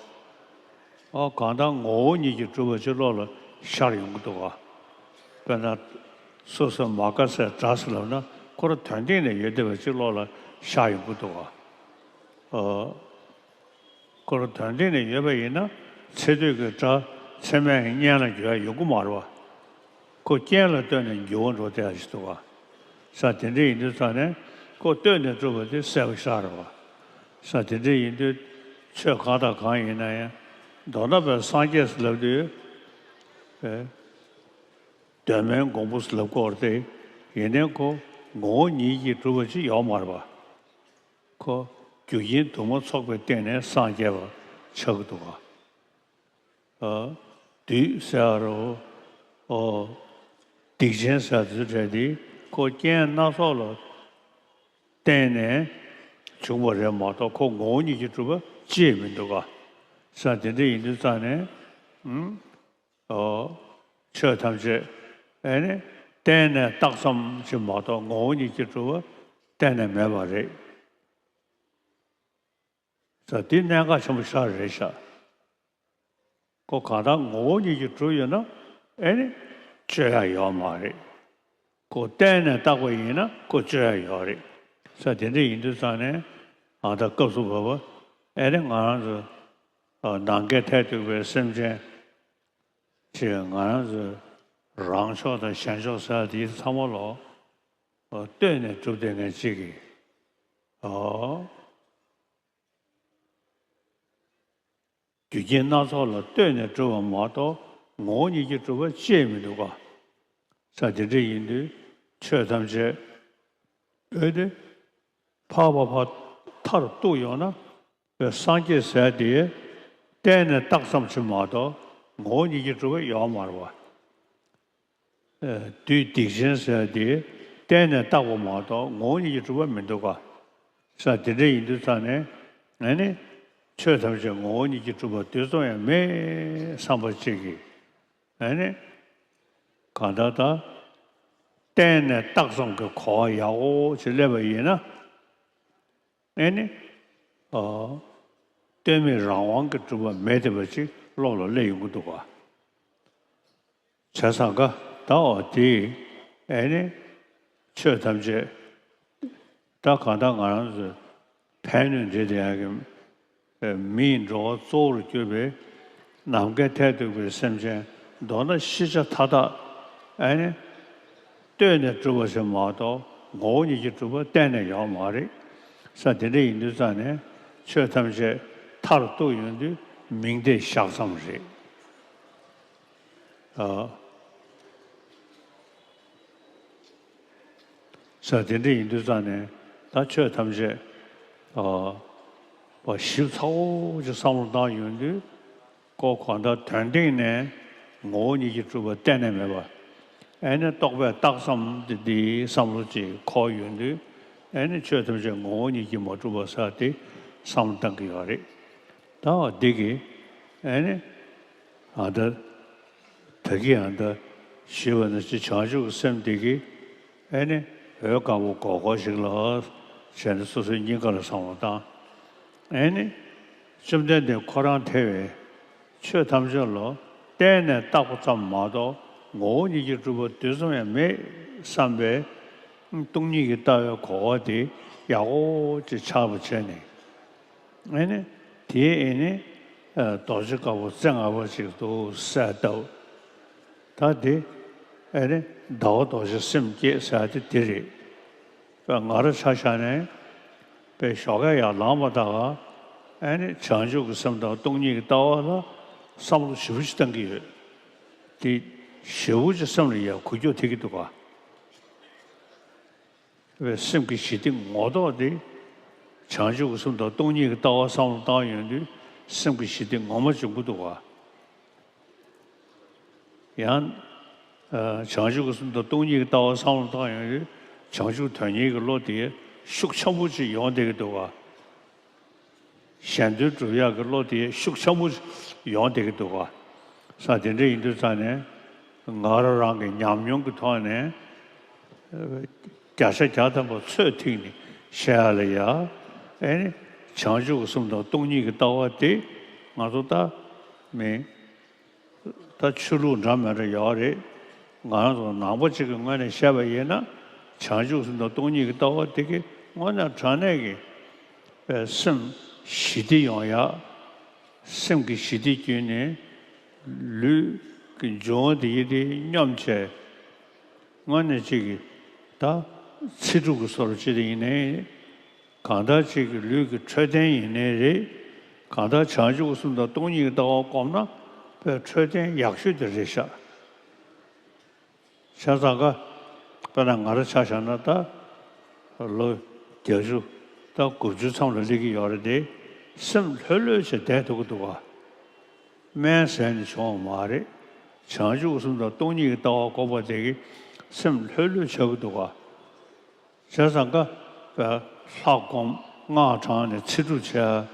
ཨོ་གང་ལྟར་ངོ་བོ་ཉིད་ཀྱིས་གྲུབ་པ་ཅིག་བློ་ལ་ཤར་ཡོང་གི་འདུག་ག་དཔེར་ན། སོ་སོ་མ་དགའ་སའི་དགྲ་ཟེར་ལབ་ན་ཁོ་རང་དོན་སྟེང་ནས་ཡོད་བསྡད་པ་ཅིག་བློ་ལ་ཤར་ཡོང་གི་འདུག་ག་ཨོ། ཁོ་རང་དོན་སྟེང་ནས་ཡོད་པ་ཡིན་ན་ཚེ་སྟོད་ཀྱི་དགྲ་ཚེ་སྨད་ཀྱི་གཉེན་ལ་འགྱུར་ཡ་ཡོང་གི་མ་རེད་བ། ཁོ་རྐྱེན་ལ་ལྟོས་ནས་འགྱུར་བ་འགྲོ་བསྡད་ཡ་ཞིག་འདུག་ག་ས་དེ་འདྲ་ཡིན་དུས་ཙང་ནས་ཁོ་ལྟོས་ནས་གྲུབ་པ་དེ་གསལ་པོ་ཤར་རེད་བ། ས་དེ་འདྲ་ཡིན་དུས་ཆོས་གང་དང་གང་ཡིན་ན་ཡང་མདོར་ན་བའི་སངས་རྒྱས་ཟེར་ལབ་དུས། ཨེ། གདོད་མའི་མགོན་པོ་ཟེར་ལབ་ཀྱི་ཡོད་རེད་དེ། ཡིན་ནའི་ཁོ་ངོ་བོ་ཉིད་ཀྱིས་གྲུབ་པ་ཅིག་ཡོད་མ་རེད་བ། ཁོ་རྒྱུ་རྐྱེན་དུ་མ་ཚོགས་པའི་སྟེང་ནས་སངས་རྒྱས་པ་ཆགས་ཀྱི་འདུག་ག་ཨ། བདུད་ཟེར་བ་རོ། ཨོ། སྡིག་ཅན་ཟེར་བ་དེ་ཚོ་གྲས་དེ་ཁོ་རྐྱེན་སྣ་ཚོགས་ལ་བརྟེན་ནས་བྱུང་བ་རེད་མ་གཏོགས་ཁོ་ངོ་བོ་ཉིད་ཀྱིས་གྲུབ་པ་ཅིས་མི་འདུག་ག་ས་དེ་འདྲ་ཡིན་དུས་ཙང་ནས། ཨུམ། ཨོ། ཆོས་ཐམས་ཅད་ཨེ་ནི་གཏན་ནས་བཏགས་ཙམ་ཞིག་མ་གཏོགས་ངོ་བོ་ཉིད་ཀྱིས་གྲུབ་པ་གཏན་ནས་མེད་པ་རེད། ས་འདི་གནད་འགག་ཆེན་པོ་ཞིག་རེད་ཤག་ཁོ་གང་ལྟར་ངོ་བོ་ཉིད་ཀྱིས་གྲུབ་ཡོད་ན་ཨེ་ནི་གཅོད་ཡ་ཡོད་མ་རེད། ཁོ་གཏན་ནས་བཏགས་པ་ཡིན་ན་ཁོ་གཅོད་ཡ་ཡོད་རེད། ས་དེ་འདྲ་ཡིན་དུས་ཙང་ནས་ཨ་ད་སྐབས་སུ་བབ་པ་ཨེ་ནི་ང་རང་ཚོ་ནམ་མཁའི་མཐས་གཏུགས་པའི་སེམས་ཅན་ཅིག་ང་རང་ཚོའི་རང་ཕྱོགས་དང་གཞན་ཕྱོགས་ཟེར་ཡ་དེ་ཚང་མ་ལོ་ལྟོས་ནས་གྲུབ་བསྡད་མཁན་ཅིག་གིས། ཨོ། རྒྱུ་རྐྱེན་སྣ་ཚོགས་ལ་ལྟོས་ནས་གྲུབ་པ་མ་གཏོགས་ངོ་བོ་ཉིད་ཀྱིས་གྲུབ་པ་ཅིས་མི་འདུག་ག་ས་དེ་འདྲ་ཡིན་དུས་ཆོས་ཐམས་ཅད་འོད་དེ་འཕགས་པ་ཕར་མཐར་གཏུགས་ཡོང་ན་པའི་སངས་རྒྱས་ཟེར་དེ་གཏན་ནས་བཏགས་ཙམ་ཞིག་མ་གཏོགས་ངོ་བོ་ཉིད་ཀྱིས་གྲུབ་པ་ཡོད་མ་རེད་བ། བདུད་སྡིག་ཅན་ཟེར་དེ་གཏན་ནས་བཏགས་པ་མ་གཏོགས་ངོ་བོ་ཉིད་ཀྱིས་གྲུབ་པ་མི་འདུག་ག་ས་དེ་འདྲ་ཡིན་དུས་ཙང་ནས་ཨ་ནི་ཆོས་ཐམས་ཅད་ངོ་བོ་ཉིད་ཀྱིས་གྲུབ་པ་དུས་ཙམ་ཡང་མེད་བསམ་པ་ཅིག་གིས་ཨ་ནི་གང་ལྟར་ད་གཏན་ནས་བཏགས་ཙམ་གྱི་གོ་བ་ཡག་པོ་ཅིག་སླེབས་པ་ཡིན་ན། ཨེ་ནི། ཨོ། ལྟོས་མེད་རང་དབང་གིས་གྲུབ་པ་མེད་བསྡད་པ་ཅིག་བློ་ལ་སླེབས་ཡོང་གི་འདུག་ག་བྱས་ཙང་ཀ་ད་འོ་དེ་ཨེ་ནི། ཆོས་ཐམས་ཅད་ད་གང་ལྟར་ང་རང་ཚོའི་ཕན་གནོད་འདྲེས་བསྡད་ཡག་གི་མིའི་འགྲོ་བ་གཙོ་བོར་གྱུར་པའི་ནམ་མཁའི་མཐས་གཏུགས་པའི་སེམས་ཅན་མདོར་ན་ཤེས་བྱ་མཐའ་དག་ཨེ་ནི། ལྟོས་ནས་གྲུབ་པ་ཞིག་མ་གཏོགས་ངོ་བོ་ཉིད་ཀྱིས་གྲུབ་པ་གཏན་ནས་ཡོད་མ་རེད། ས་དེ་འདྲ་ཡིན་དུས་ཙང་ནས་ཆོས་ཐམས་ཅད་མཐར་གཏུགས་ཡོང་དུས་མིང་དེ་བཞག་ཙམ་རེད། ཨ། ས་དེ་འདྲ་ཡིན་དུས་ཙང་ནས་ད་ཆོས་ཐམས་ཅད་ཨ་པ་ཞིབ་ཚགས་པོ་ཅིག་བསམ་བློ་བཏང་ཡོང་དུས། ཀོ་གང་ལྟར་དོན་སྟེང་ནས་ངོ་བོ་ཉིད་ཀྱིས་གྲུབ་པ་གཏན་ནས་མེད་པ། ཨེ་ནི་རྟོག་པས་བཏགས་ཙམ་དེ་འདིའི་བསམ་བློ་ཅིག་འཁོར་ཡོང་དུས། ཨེ་ནི་ཆོས་ཐམས་ཅད་ངོ་བོ་ཉིད་ཀྱིས་མ་གྲུབ་པ་ཟེར་དེ་བསམ་བློ་བཏང་གི་ཡོད་རེད། ད་འདི་གི་ཨེ་ནི་ཨ་ད་ད་གི་ཨ་ད་ཞུས་པ་ནང་བཞིན་བྱང་ཆུབ་ཀྱི་སེམས་འདི་གི་ཨེ་ནི་འོད་དཀར་པོ་གོར་གོར་ཞིག་ལ་བྱས་ནས་སོ་སོའི་སྙིང་ག་ལ་བསམ་བློ་བཏང་། ཨེ་ནི། བཅོམ་ལྡན་འདས་ཁོ་རང་ཐེ་བའི་ཆོས་ཐམས་ཅད་ལ་གཏན་ནས་བཏགས་པ་ཙམ་མ་གཏོགས་ ངོ་བོ་ཉིད་ཀྱིས་གྲུབ་པ་དུས་ཙམ་ཡང་མེད་བསམ་པའི་སྟོང་ཉིད་ཀྱི་ལྟ་བའི་གོ་བ་དེ་ཡག་པོ་ཅིག་ཆགས་པ་བྱས་ནས། ཨེ་ནི། དེའི་ཨེ་ནི། ཨ། རྡོ་རྗེ་དཀར་པོ་རྩེ་ལྔ་པ་ཅིག་ཏུ་གསལ་བཏབ། ད་དེ་ཨེ་ནི་ཟླ་བ་རྡོ་རྗེ་སེམས་བསྐྱེད་ཟེར་ཡ་དེ་དེ་རེད། པའི་ང་རང་ཆ་བཞག་ནས་པའི་ཞོགས་ཀས་ཡར་ལངས་པ་དང་ཨེ་ནི་བྱང་ཆུབ་ཀྱི་སེམས་དང་སྟོང་ཉིད་ཀྱི་ལྟ་བ་ལ་བསམ་བློ་ཞེ་པོ་ཅིག་བཏང་གི་ཡོད། དེ་ཞེ་པོ་ཅིག་སེམས་ལ་ཡར་འགུལ་སྐྱོད་ཐེབས་ཀྱི་འདུག་ག། བའི་སེམས་ཀྱི་ཞི་བདེ་ངོ་ཐོག་དེ། བྱང་ཆུབ་ཀྱི་སེམས་དང་སྟོང་ཉིད་ཀྱི་ལྟ་བ་བསམ་བློ་བཏང་ཡོང་དུས་སེམས་ཀྱི་ཞི་བདེ་ངོ་མ་འབྱུང་གི་འདུག་ག། ཡང་། ཨ། བྱང་ཆུབ་ཀྱི་སེམས་དང་སྟོང་ཉིད་ཀྱི་ལྟ་བ་བསམ་བློ་བཏང་ཡོང་དུས་བྱང་ཆུབ་དོན་གཉེར་གྱི་བློ་དེ་ཤུགས་ཆེན་པོ་ཅིག་ཡོང་བསྡད་ཀྱི་འདུག་ག། གཞན་དོན་སྒྲུབ་ཡག་གི་བློ་དེ་ཤུགས་ཆེན་པོ་ཡོང་བསྡད་ཀྱི་འདུག་ག། ས་དེ་འདྲ་ཡིན་དུས་ཙང་ནས་ང་རང་རང་གི་ཉམས་མྱོང་གི་ཐོག་ནས་བརྒྱ་ཆ་བརྒྱ་ཐམ་པ་ཚོད་ཐིག་ནས་བཤད་ཡ་ལ་ཡ། ཨེ་ནི། བྱང་ཆུབ་ཀྱི་སེམས་དང་སྟོང་ཉིད་ཀྱི་ལྟ་བ་དེ་ང་ཚོ་ལྟ་མིན། ད་ཆོས་ལུགས་འདྲ་མི་འདྲ་ཡོད་རེད། ང་རང་ཚོ་ནང་པ་གཅིག་གི་ངོས་ནས་བཤད་པ་ཡིན་ན། བྱང་ཆུབ་སེམས་དང་སྟོང་ཉིད་ཀྱི་ལྟ་བ་དེ་གི་དངོས་གནས་དྲང་གནས་ཀྱི་པའི་སེམས་ཞི་བདེ་ཡོང་ཡག། སེམས་ཀྱི་ཞི་བདེ་བརྒྱུད་ནས་ལུས་ཀྱི་འབྱུང་བ་དེ་ཡི་དེ་སྙོམས་བྱས། དངོས་གནས་གཅིག་གི་ད་ཚེ་སྒྲུབ་ཀྱི་བཟོ་འདྲ་ཅིག་དེ་ཡིན་ནའི། གང་ལྟར་གཅིག་གི་ལུས་ཀྱི་འཕྲོད་བསྟེན་ཡིན་ནའི་རེད། གང་ལྟར་བྱང་ཆུབ་ཀྱི་སེམས་དང་སྟོང་ཉིད་ཀྱི་ལྟ་བ་བསྒོམས་ན་པའི་འཕྲོད་བསྟེན་ཡག་ཤོས་དེ་རེད་ཤག། བྱས་ཙང་ཀ། དཔེར་ན་ང་རང་ཆ་བཞག་ན་ད། ལོ་བརྒྱད་ཅུ་ད་དགུ་བཅུ་མཚམས་ལ་སླེབས་ཀྱི་ཡོད་རེད་དེ། སེམས་ལྷོད་ལྷོད་བྱས་བསྡད་ཐུབ་ཀྱི་འདུག་ག། སྨན་ཟས་ནས་བྱུང་བ་མ་རེད། བྱང་ཆུབ་སེམས་དང་སྟོང་ཉིད་ཀྱི་ལྟ་བ་བསྒོམ་པ་དེ་གིས་སེམས་ལྷོད་ལྷོད་བྱ་གི་འདུག་ག། བྱས་ཙང་ཀ། ལྷ་བསྒོམ་སྔགས་བགྲངས་ནས་ཚེ་སྒྲུབ་བྱས།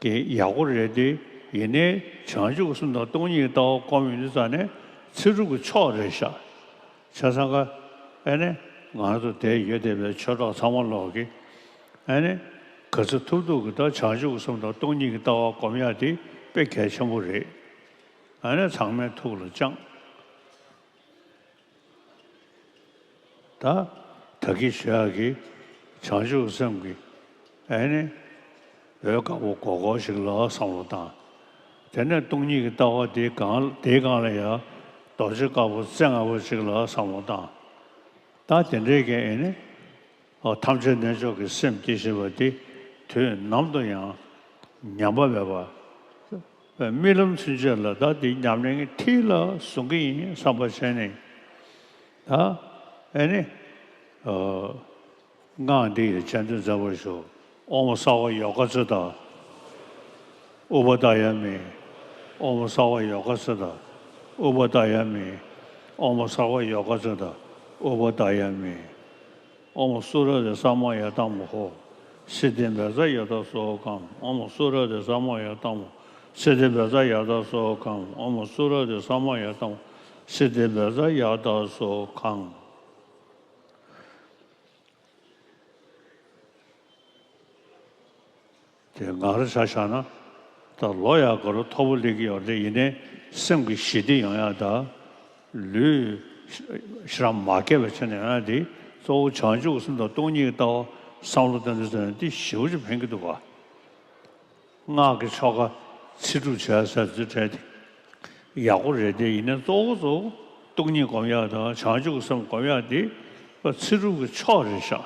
གི་ཡག་པོ་རེད་དེ། ཡིན་ནའི་བྱང་ཆུབ་ཀྱི་སེམས་དང་སྟོང་ཉིད་ཀྱི་ལྟ་བ་བསྒོམ་ཡོང་དུས་ཙང་ནས་ཚེ་སྒྲུབ་ཀྱི་མཆོག་རེད་ཤག། བྱས་ཙང་ཀ། ཨེ་ནས་ང་ཚོ་དེ་ཡོད་བསྡད་པའི་ཆོས་གྲོགས་ཚང་མ་ལོག་གི། ཨེ་ནས་ག་ཚོད་ཐུབ་ཐུབ་ཀྱི་ད་བྱང་ཆུབ་ཀྱི་སེམས་དང་སྟོང་ཉིད་ཀྱི་ལྟ་བ་བསྒོམ་ཡག་དེ་དཔེ་གལ་ཆེན་པོ་རེད། ཨེ་ནས་ཚང་མའི་ཐུགས་ལ་བཅངས། ད། ད་གིན་ཞུ་ཡག་གི། བྱང་ཆུབ་སེམས་ཀྱི། ཨེ་ནི། འོད་དཀར་པོ་སྒོར་སྒོར་ཞིག་ལ་བསམ་བློ་བཏང་། དེ་ནས་སྟོང་ཉིད་ཀྱི་ལྟ་བ་དེའི་སྒང་དེའི་སྒང་ལ་ཡང་རྡོ་རྗེ་དཀར་པོ་རྩེ་ལྔ་པོ་ཞིག་ལ་བསམ་བློ་བཏང་། ད་དེ་འདྲའི་གི་ཨེ་ནི། ཨོ། ཐམས་ཅད་རྣལ་འབྱོར་གྱི་སེམས་བསྐྱེད་བཞིན་པ་དེ་དུས་ནམ་དུ་ཡང་ཉམས་པ་མེད་པ། རྨི་ལམ་ཚུན་ཆད་ལ་ད་འདི་ཉམས་ལེན་གྱི་མཐིལ་ལ་བཟུང་གི་ཡིན་བསམ་པ་བྱས་ནས། ད་ཨེ་ནི། ཨོ། སྔགས་འདི་ཡི་སྤྱན་འདྲེན་མཛད་པར་ཞུ། ཨོཾ་སརྦ་ཡོ་ག་ཙིཏྟ། ཨུ་པ་དཱ་ཡ་མི། ཨོཾ་སརྦ་ཡོ་ག་ཙིཏྟ། ཨུ་པ་དཱ་ཡ་མི། ཨོཾ་སརྦ་ཡོ་ག་ཙིཏྟ། ཨུ་པ་དཱ་ཡ་མི། ཨོཾ་སུ་ར་དྷི་ས་མ་ཡ་དྷམ་ཧོ། སིདྡྷི་བཛྲ་ཡ་དྷ་སོ་ཧ་གྷམ། ཨོཾ་སུ་ར་དྷི་ས་མ་ཡ་དྷམ་ཧོ། སིདྡྷི་བཛྲ་ཡ་དྷ་སོ་ཧ་གྷམ། ཨོཾ་སུ་ར་དྷི་ས་མ་ཡ་དྷམ་ཧོ། སིདྡྷི་བཛྲ་ཡ་དྷ་སོ་ཧ་གྷམ། དེ་ང་རང་ཆ་བཞག་ན། ད་ལོ་ཡག་ག་རུ་མཐོ་པོ་སླེབས་ཀྱི་ཡོད་རེད། ཡིན་ནའི་སེམས་ཀྱི་ཞི་བདེ་ཡོང་ཡག་དང་། ལུས་ཞེ་དྲག་མ་སྐྱེས་པ་བྱས་ནས་ཡོང་ཡག་དེ་གཙོ་བོ་བྱང་ཆུབ་ཀྱི་སེམས་དང་སྟོང་ཉིད་ཀྱི་ལྟ་བ་བསམ་བློ་གཏོང་དུས་ཙམ་ནས་དེ་ཞེ་པོ་ཅིག་ཕན་གྱི་འདུག་ག། སྔགས་ཀྱི་ཆོ་ག་ཚེ་སྒྲུབ་བྱས་ཟེར་དུས་བྲལ་ཏེ་ཡག་པོ་རེད་དེ། ཡིན་ནའི་གཙོ་བོ་གཙོ་བོ་སྟོང་ཉིད་སྒོམ་ཡག་དང་བྱང་ཆུབ་ཀྱི་སེམས་སྒོམ་ཡག་དེ་ཚེ་སྒྲུབ་ཀྱི་མཆོག་རེད་ཤག།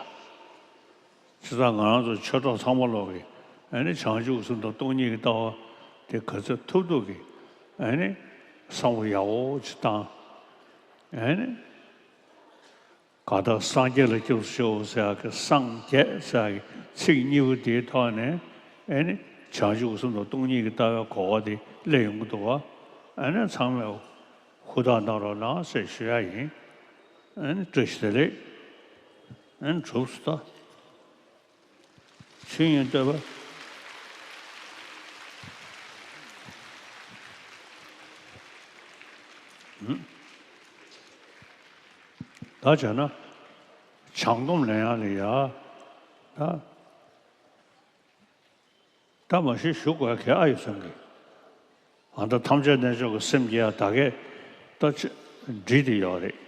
བྱས་ཙང་ང་རང་ཚོ་ཆོས་གྲོགས་ཚང་མ་ལོག་གིས་ཨ་ནི་བྱང་ཆུབ་སེམས་དང་སྟོང་ཉིད་ཀྱི་ལྟ་བ་དེ་ག་ཚོད་ཐུབ་ཐུབ་ཀྱིས་ཨ་ནི་བསམ་བློ་ཡག་པོ་ཅིག་བཏང་། ཨ་ནི་གང་ལྟར་སངས་རྒྱས་ལ་སྐྱབས་སུ་མཆིའོ་ཟེར་ཡག་གི་སངས་རྒྱས་ཟེར་ཡག་གི་ཚིག་གཉིས་པོ་དེའི་ཐོག་ནས་ཨ་ནི་བྱང་ཆུབ་སེམས་དང་སྟོང་ཉིད་ཀྱི་ལྟ་བའི་གོ་བ་དེ་སླེབས་ཡོང་གི་འདུག་བ། ཨ་ནི་ཚང་མས་ཧུར་ཐག་གནང་རོགས་གནང་ཟེར་ཞུ་ཡག་ཡིན། ཨ་ནི་བཀྲ་ཤིས་བདེ་ལེགས། ཨ་ནི་གྲུབ་སོང་ད། ཆོས་ཉིད་བསྟོད་པ། ཨུམ། ད་བྱས་ན། བྱང་སྡོམ་ལེན་ཡག་ལ་ཡ། ད། ད་མ་གཞི་ཞུ་དགོས་གལ་ཨ་ཡོད་བསམ་གི། ཨ་ད་ཐམས་ཅད་རྣལ་འབྱོར་གྱི་སེམས་བསྐྱེད་ཡག་ད་གས། ད་ཅི། འགྲིག་བསྡད་ཡོད་རེད།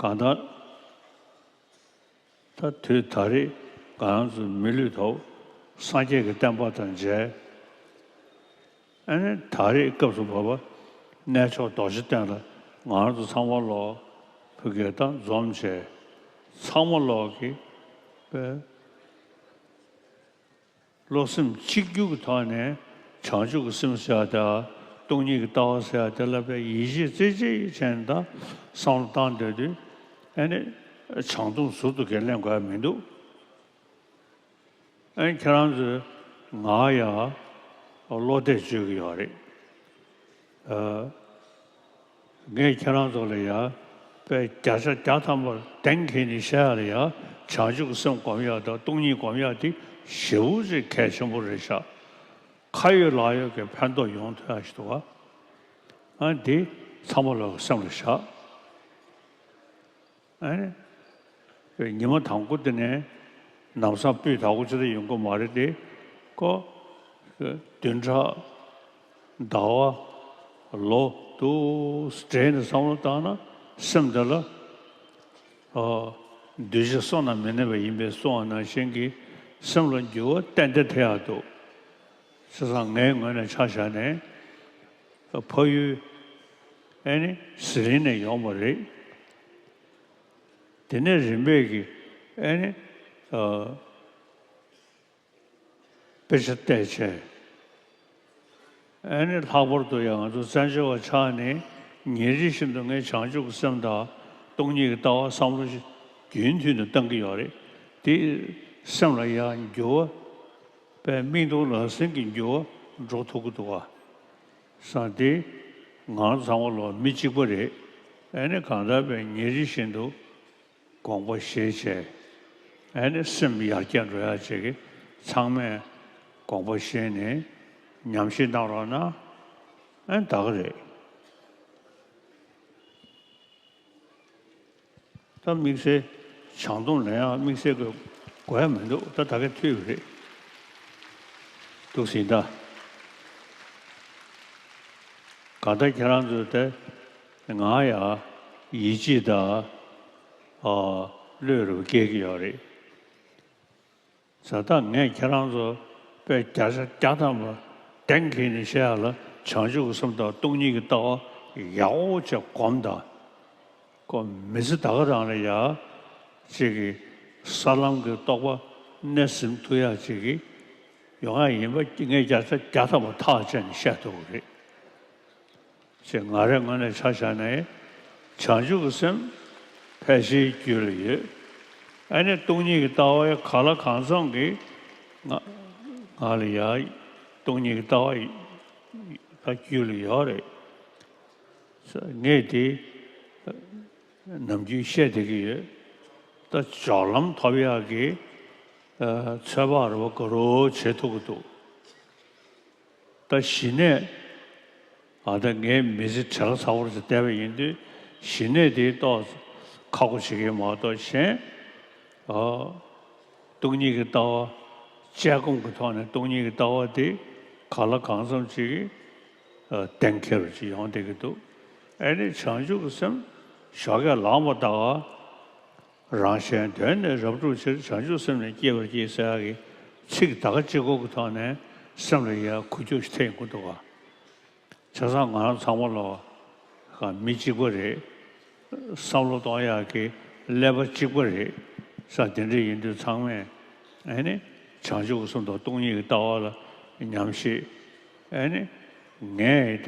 གང་ལྟར། ད་དུས་ད་རེས་ང་རང་ཚོ་མི་ལུས་ཐོག་སངས་རྒྱས་ཀྱི་བསྟན་པ་དང་མཇལ། ཨ་ནི་ད་རེས་སྐབས་སུ་བབ་པ་གནས་མཆོག་རྡོ་རྗེ་གདན་ལ་ང་རང་ཚོ་ཚང་མ་ལོག་ཕ་གིར་ད་འཛོམས་བྱས། ཚང་མ་ལོག་གིས་པའི་བློ་སེམས་གཅིག་གྱུར་གྱི་ཐོག་ནས་བྱང་ཆུབ་ཀྱི་སེམས་ཟེར་ཡ་དང་སྟོང་ཉིད་ཀྱི་ལྟ་བ་ཟེར་ཡ་དེ་ལ་དཔེ་ཡིད་ཆེས་རྩེ་གཅིག་བྱས་ནས་ད་བསམ་བློ་བཏང་སྡོད་དུས། ཨ་ནི་བྱང་སྡོམ་ཟུར་དུ་གས་ལེན་དགོས་ཡ་མི་འདུག་ཨ་ནི་ཁྱེད་རང་ཚོས་ང་ཡ་བློ་གཏད་བཅོལ་གྱི་ཡོད་རེད། ཨ། ངས་ཁྱེད་རང་ཚོ་ལ་ཡ་དཔེ་བརྒྱ་ཆ་བརྒྱ་ཐམ་པ་གདེང་འཁེལ་ནས་བཤད་ཡ་ལ་ཡ། བྱང་ཆུབ་ཀྱི་སེམས་སྒོམ་ཡ་དང་སྟོང་ཉིད་སྒོམ་ཡ་དེ་ཞེ་པོ་ཅིག་གལ་ཆེན་པོ་རེད་ཤག་ཁ་ཡོད་ལག་ཡོད་ཀྱི་ཕན་ཐོགས་ཡོང་ཐུབ་ཡ་ཞིག་འདུག་ག་ཨ་འདི་ཚང་མ་ལོག་སེམས་ལ་བཞག་ཨ་ནི། ཉི་མ་དང་པོ་དེ་ནས་ལམ་སང་སྤུས་དག་པོ་ཅི་ལྟར་ཡོང་གི་མ་རེད་དེ། ཁོ་བདུན་ཕྲག་ཟླ་བ་ལོ་དུ་སྤྲད་ནས་བསམ་བློ་བཏང་ན་སེམས་དེ་ལ། ཨ། འདུས་བྱས་བསོད་ནམས་མི་གནས་པ་ཡིན་པས་གསུངས་པ་ནང་བཞིན་གྱི་སེམས་ལ་འགྱུར་བ་ཏན་ཏན་ཐེབས་ཡག་འདུག་བྱས་ཙང་ངའི་ངོས་ནས་ཆ་བཞག་ནས་ཕ་ཡུལ་ཨེ་ནི་ཟི་ལིང་ནས་ཡོང་བ་རེད། དེ་ནས་རིམ་པས་ཀྱི་ཨེ་ནི། ཨ། དཔེ་ཆ་བལྟས་བྱས། ཨ་ནི་ལྷག་པར་དུ་ཡང་ང་ཚོ་བཙན་བྱོལ་བ་ཆགས་ནས་ཉིན་རེ་བཞིན་དུ་ངས་བྱང་ཆུབ་ཀྱི་སེམས་དང་སྟོང་ཉིད་ཀྱི་ལྟ་བ་བསམ་བློ་ཞིག་རྒྱུན་མཐུད་ནས་བཏང་གི་ཡོད་རེད། དེ་སེམས་ལ་ཡང་འགྱུར་བ། དཔེ་མིག་མཐོང་ལག་ཟིན་གྱི་འགྱུར་བ་འགྲོ་ཐུབ་ཀྱི་འདུག་ག་བྱས་ཙང་དེ་ང་རང་ཚང་མ་ལོག་མི་གཅིག་པ་རེད། ཨ་ནི་གང་ལྟར་དཔེ་ཉིན་རེ་བཞིན་དུ་དགོངས་པ་བཞེས་བྱས། ཨ་ནི་སེམས་ཡར་རྒྱས་འགྲོ་ཡག་ཅིག་གི་ཚང་མས་དགོངས་པ་བཞེས་ནས་ཉམས་ཞིབ་གནང་རོགས་གནང་། ཨ་ནི་ད་ག་རེད། ད་དམིགས་བསལ་བྱང་སྡོམ་ལ་ཡང་དམིགས་བསལ་གྱི་དགོས་ཡ་མི་འདུག་ད་ད་ག་ཐུབ་པ་རེད། འདུག་ཟིན་ད། གང་ལྟར་ཁྱེད་རང་ཚོས་དེ་ང་ཡ་ཡིད་ཆེས་དང་། ཨ། བློས་རུ་སྐྱེལ་གྱི་ཡོད་རེད། བྱས་ཙང་ངས་ཁྱེད་རང་ཚོ་དཔེ་བརྒྱ་ཆ་བརྒྱ་ཐམ་པ་གདེང་འཁེལ་ནས་བཤད་ཡ་ལ་བྱང་ཆུབ་ཀྱི་སེམས་དང་སྟོང་ཉིད་ཀྱི་ལྟ་བ་ཡག་པོ་བྱས་སྒོམ་དང་། ཁོ་མི་ཚེ་ད་ག་རང་ལ་ཡ་གཅིག་གི་ས་ལམ་གྱི་རྟོགས་པ་གནས་ཟིན་ཐུབ་ཡ་གཅིག་གི་ཡོང་ཡ་ཡིན་པ་ངས་བརྒྱ་ཆ་བརྒྱ་ཐམ་པ་ཐག་བཅད་ནས་བཤད་ཐུབ་ཀྱི་རེད། ཅེས་ང་རའི་ངོས་ནས་ཆ་བཞག་ན། བྱང་ཆུབ་ཀྱི་སེམས་ཕལ་ཆེར་རྒྱུད་ལ་ཡོད། ཨ་ནི་སྟོང་ཉིད་ཀྱི་ལྟ་བ་གང་ལ་གང་འཚམ་གྱིས་ང་ང་ལ་ཡ་སྟོང་ཉིད་ཀྱི་ལྟ་བ་ད་རྒྱུད་ལ་ཡོད་རེད། ངས་དེ་ནམ་རྒྱུན་བཤད་བསྡད་ཀྱི་ཡོད། ད་སྦྱོར་ལམ་ཐོབ་ཡག་གི་ཚོད་དཔག་རེ་བ་དགའ་རབ་བྱེད་ཐུབ་ཀྱི་འདུག་ད་གཞི་ནས་ཨ་ད་ངའི་མི་ཚེ་བྲེལ་ཚ་པོར་བསྡད་པ་ཡིན་དུས། གཞི་ནས་དེ་ཏོག་ཁག་པོ་བྱེད་ཀྱི་མ་གཏོགས་གཞན། ཨ། སྟོང་ཉིད་ཀྱི་ལྟ་བ། དཔྱད་སྒོམ་གྱི་ཐོག་ནས་སྟོང་ཉིད་ཀྱི་ལྟ་བ་དེ་གང་ལ་གང་འཚམ་ཅིག་གིས་ཨ་གཏན་འཁེལ་བ་ཅིག་ཡོང་བསྡད་ཀྱི་འདུག་ཨ་ནི་བྱང་ཆུབ་ཀྱི་སེམས་ཞོགས་ཀས་ལངས་པ་དང་། རང་གཞན་དོན་ནི་རབ་བསྒྲུབ་ཕྱིར། བྱང་ཆུབ་སེམས་ནི་བསྐྱེད་པར་བགྱི་ཟེར་ཡག་གི་ཚིག་ད་ག་གཅིག་པོ་གི་ཐོག་ནས་སེམས་ལ་ཡ་འགུལ་སྐྱོད་ཞིག་ཐེབས་ཡོང་གི་འདུག་ག་བྱས་ཙང་ང་རང་ཚང་མ་ལོག་ག་མི་གཅིག་པ་རེད། བསམ་བློ་གཏོང་ཡག་གི་ཀླད་པ་གཅིག་པ་རེད། ས་དེ་འདྲ་ཡིན་དུས་ཚང་མས་ཨ་ནི་བྱང་ཆུབ་ཀྱི་སེམས་དང་སྟོང་ཉིད་ཀྱི་ལྟ་བ་ལ་ཉམས་ཞིབ། ཨ་ནི་ངས་ད་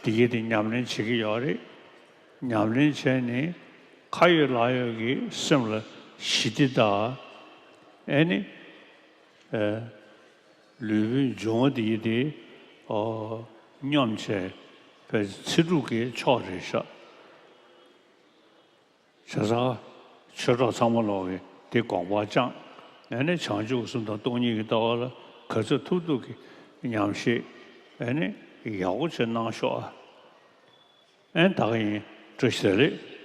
དེ་གི་དེ་ཉམས་ལེན་བྱེད་ཀྱི་ཡོད་རེད། ཉམས་ལེན་བྱས་ནས་ཁ་ཡོད་ལག་ཡོད་ཀྱི་སེམས་ལ་ཞི་བདེ་དང་། ཨེ་ནི། ཨེ། ལུས་པོའི་འབྱུང་བ་དེ་ཡི་དེ། ཨོ། སྙོམས་བྱས་པའི་ཚེ་སྒྲུབ་ཀྱི་མཆོག་རེད་ཤག་བྱས་ཙང་ཆོས་གྲོགས་ཚང་མ་ལོག་གིས་དེ་དགོངས་པ་བཅངས། ཨེ་ནི་བྱང་ཆུབ་ཀྱི་སེམས་དང་སྟོང་ཉིད་ཀྱི་ལྟ་བ་ལ་ག་ཚོད་ཐུབ་ཐུབ་ཀྱིས་ཉམས་ཞིབ་ཨེ་ནི་ཡག་པོ་བྱས་གནང་ཤོག་ཨ། ཨེ་ད་ག་ཡིན། བཀྲ་ཤིས་བདེ་ལེགས།